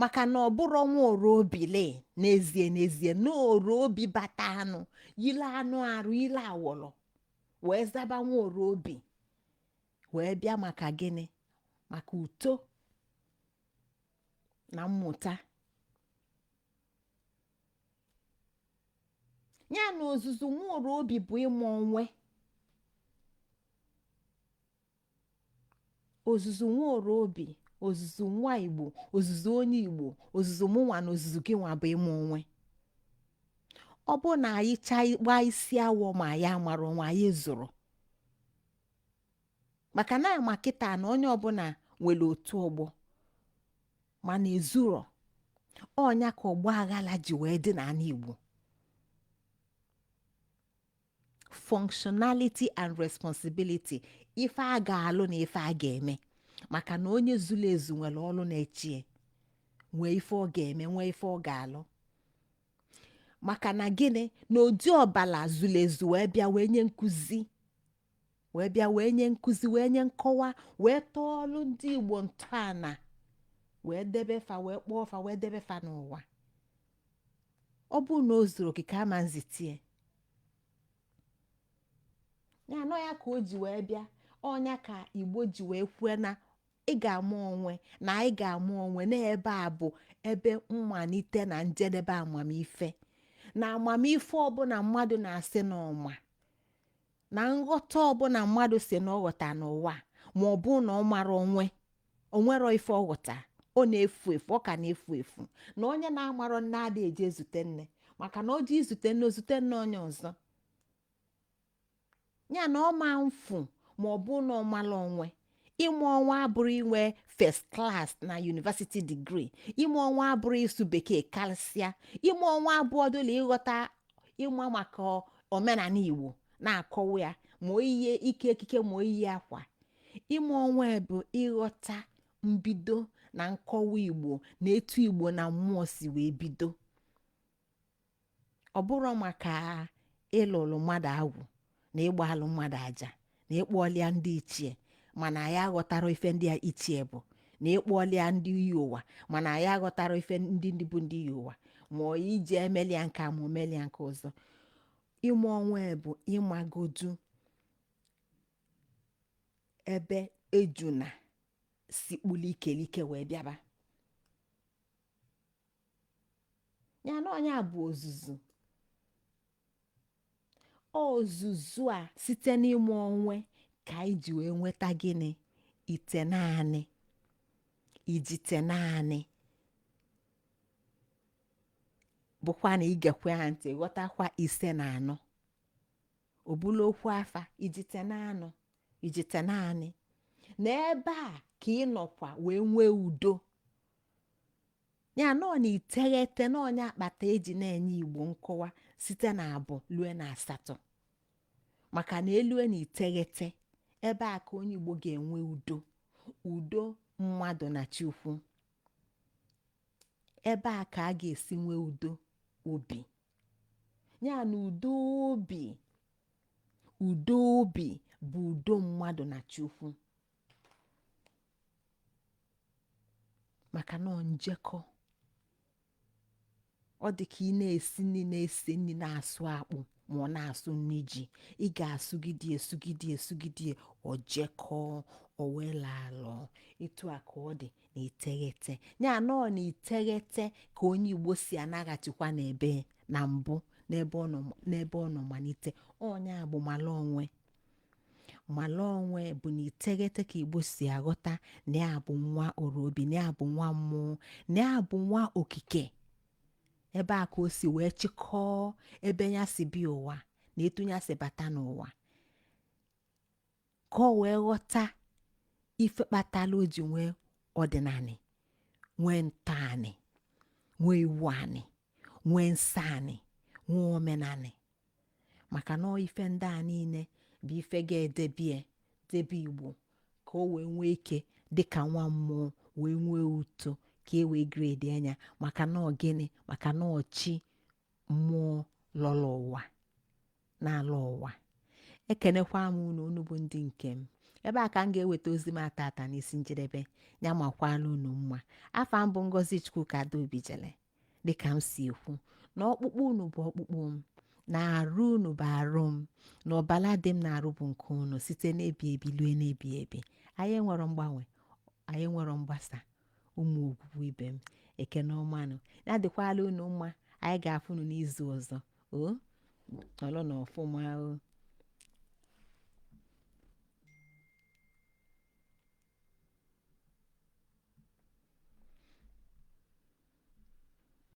Maka na ọ bụrụ nwa orobi lee n'ezie n'ezie na orobi bata anụ yile anụ arụ yile awọlọ wee zaba nwa orobi wee bịa. Maka gịnị? Maka uto na mmụta ya. Na ozuzu nwa orobi bụ ịmụ onwe. Ozuzu nwa orobi, ozuzu nwa Igbo, ozuzu onye Igbo, ozuzu mụnwa na ozuzu gị nwa bụ ịmụ onwe. Ọ bụ na anyị chaa gbaa isi awọ ma anyị amara onwe anyị zụrụ, maka na ama kịta na onye ọbụla nwere otu ọgbọ mana ezuro ọnya ka ọgba aghara ji wee dị n'ala Igbo. Functionality and responsibility, ife a ga-alụ na ife a ga-eme, maka na onye zuru ezu nwere ọlụ na-echie, nwee ife ọ ga-eme, nwee ife ọ ga-alụ. Maka na gịnị? Na odi ọbala zuru ezu wee bịa wee nye nkụzi, wee bịa wee nye nkụzi, wee nye nkọwa, wee tọọ ọlụ ndị Igbo ntọala, wee debe fa, wee kpọọ fa, wee debe fa n'ụwa. Ọ bụrụ na o zuru okike ama nzitie ya nọ ya ka o ji wee bịa. Ọnya ka Igbo ji wee kwue na ị ga-amụ onwe, na anyị ga-amụ onwe n'ebe a bụ ebe mmalite na njedebe amamife, na amamife ọbụla mmadụ na-asị na ọma, na nghọta ọbụla mmadụ si na ọ ghọta n'ụwa, ma ọ bụ na ọ mara onwe, onwero ife ọ ghọta, ọ na-efu efu, ọ ka na-efu efu. Na onye na-amarọ nne adịghị eje ezute nne, maka na o ji izute nne, ozute nne onye ọzọ ya na ọ ma mfu ma ọ bụ na ọ mara onwe. Ịmụ onwe abụrụ inwe first class na university degree. Ịmụ onwe abụrụ ịsụ bekee karịsịa. Ịmụ onwe abụọ dụla ịghọta ịma maka omenala Igbo na-akọwa ya, ma oyiye ike ekike, ma oyiyi akwa. Ịmụ onwe bụ ịghọta mbido na nkọwa Igbo na etu Igbo na mmụọ si wee bido. Ọ bụrụ maka ịlụlụ mmadụ agwụ na ịgba alụ mmadụ aja na ịkpọlịa ndị ichie, mana ya aghọtara ife ndị ichie bụ, na ịkpọlịa ndị iyi ụwa, mana ya aghọtara ife ndị ndị bụ ndị iyi ụwa, ma ọ iji emelia nke a ma omelia nke ọzọ. Ịmụ onwe bụ ịmagodu ebe ejuna si kpuli ikelike wee bịaba ya na onye a bụ ozuzu. Ozuzu a site n'ịmụ onwe ka anyị ji wee nweta gịnị? Ite naanị, ijite naanị bụkwa na igekwe ha ntị ghọtakwa ise na anọ obula okwu afa ijite na anọ ijite naanị na ebe a ka ị nọkwa wee nwee udo ya nọ na iteghete na onye akpata eji na-enye Igbo nkọwa site na abụọ lue na asatọ, maka na elue na iteghete ebe a ka onye Igbo ga-enwe udo, udo mmadụ na Chukwu. Ebe a ka a ga-esi nwee udo obi ya na udo obi. Udo obi bụ udo mmadụ na Chukwu, maka na ọ njekọ ọ dị ka ị na-esi nri, na-esi nri, na-asụ akpụ ma ọ na-asụ nri ji, ị ga-asụgide esugide esugide o jekọọ, o wee lalụọ. Etu a ka ọ dị na iteghete ya nọ na iteghete ka onye Igbo si anaghachikwa n'ebe na mbụ, n'ebe ọ nọ malite. Onye a bụ mala onwe. Mala onwe bụ na iteghete ka Igbo si aghọta na ya bụ nwa orobi, na ya bụ nwa mmụọ, na ya bụ nwa okike. Ebe a ka o si wee chịkọọ ebe ya si bịa ụwa na etu ya si bata n'ụwa, ka o wee ghọta ife kpatara o ji nwee ọdịnanị, nwee ntọanị, nwee iwu anị, nwee nsọ anị, nwee omenanị. Maka na ọ ife ndị a niile bụ ife ga-edebie debe Igbo ka o wee nwee ike dịka nwa mmụọ wee nwee uto, ka e wee grade anya. Maka na ọ gịnị? Maka na ọchị mmụọ lọrọ ụwa na-alọ ụwa. Ekenekwa m unu, unu bụ ndị nke m. Ebe a ka m ga-eweta ozi m atata n'isi njedebe. Ya makwala unu mma. Afa m bụ Ngozi Chukwuka Adaobi Jele. Dịka m si ekwu, na ọkpụkpụ unu bụ ọkpụkpụ m, na arụ unu bụ arụ m, na ọbala dị m na-arụ bụ nke unu, site n'ebi ebi lue n'ebi ebi. Anyị enwero mgbanwe, anyị enwero mgbasa. Ụmụ ogwugwu ibe m, ekene ọmanụ ya dịkwala unu mma. Anyị ga-afụ unu n'izu ọzọ. O nọrọ n'ọfụma o.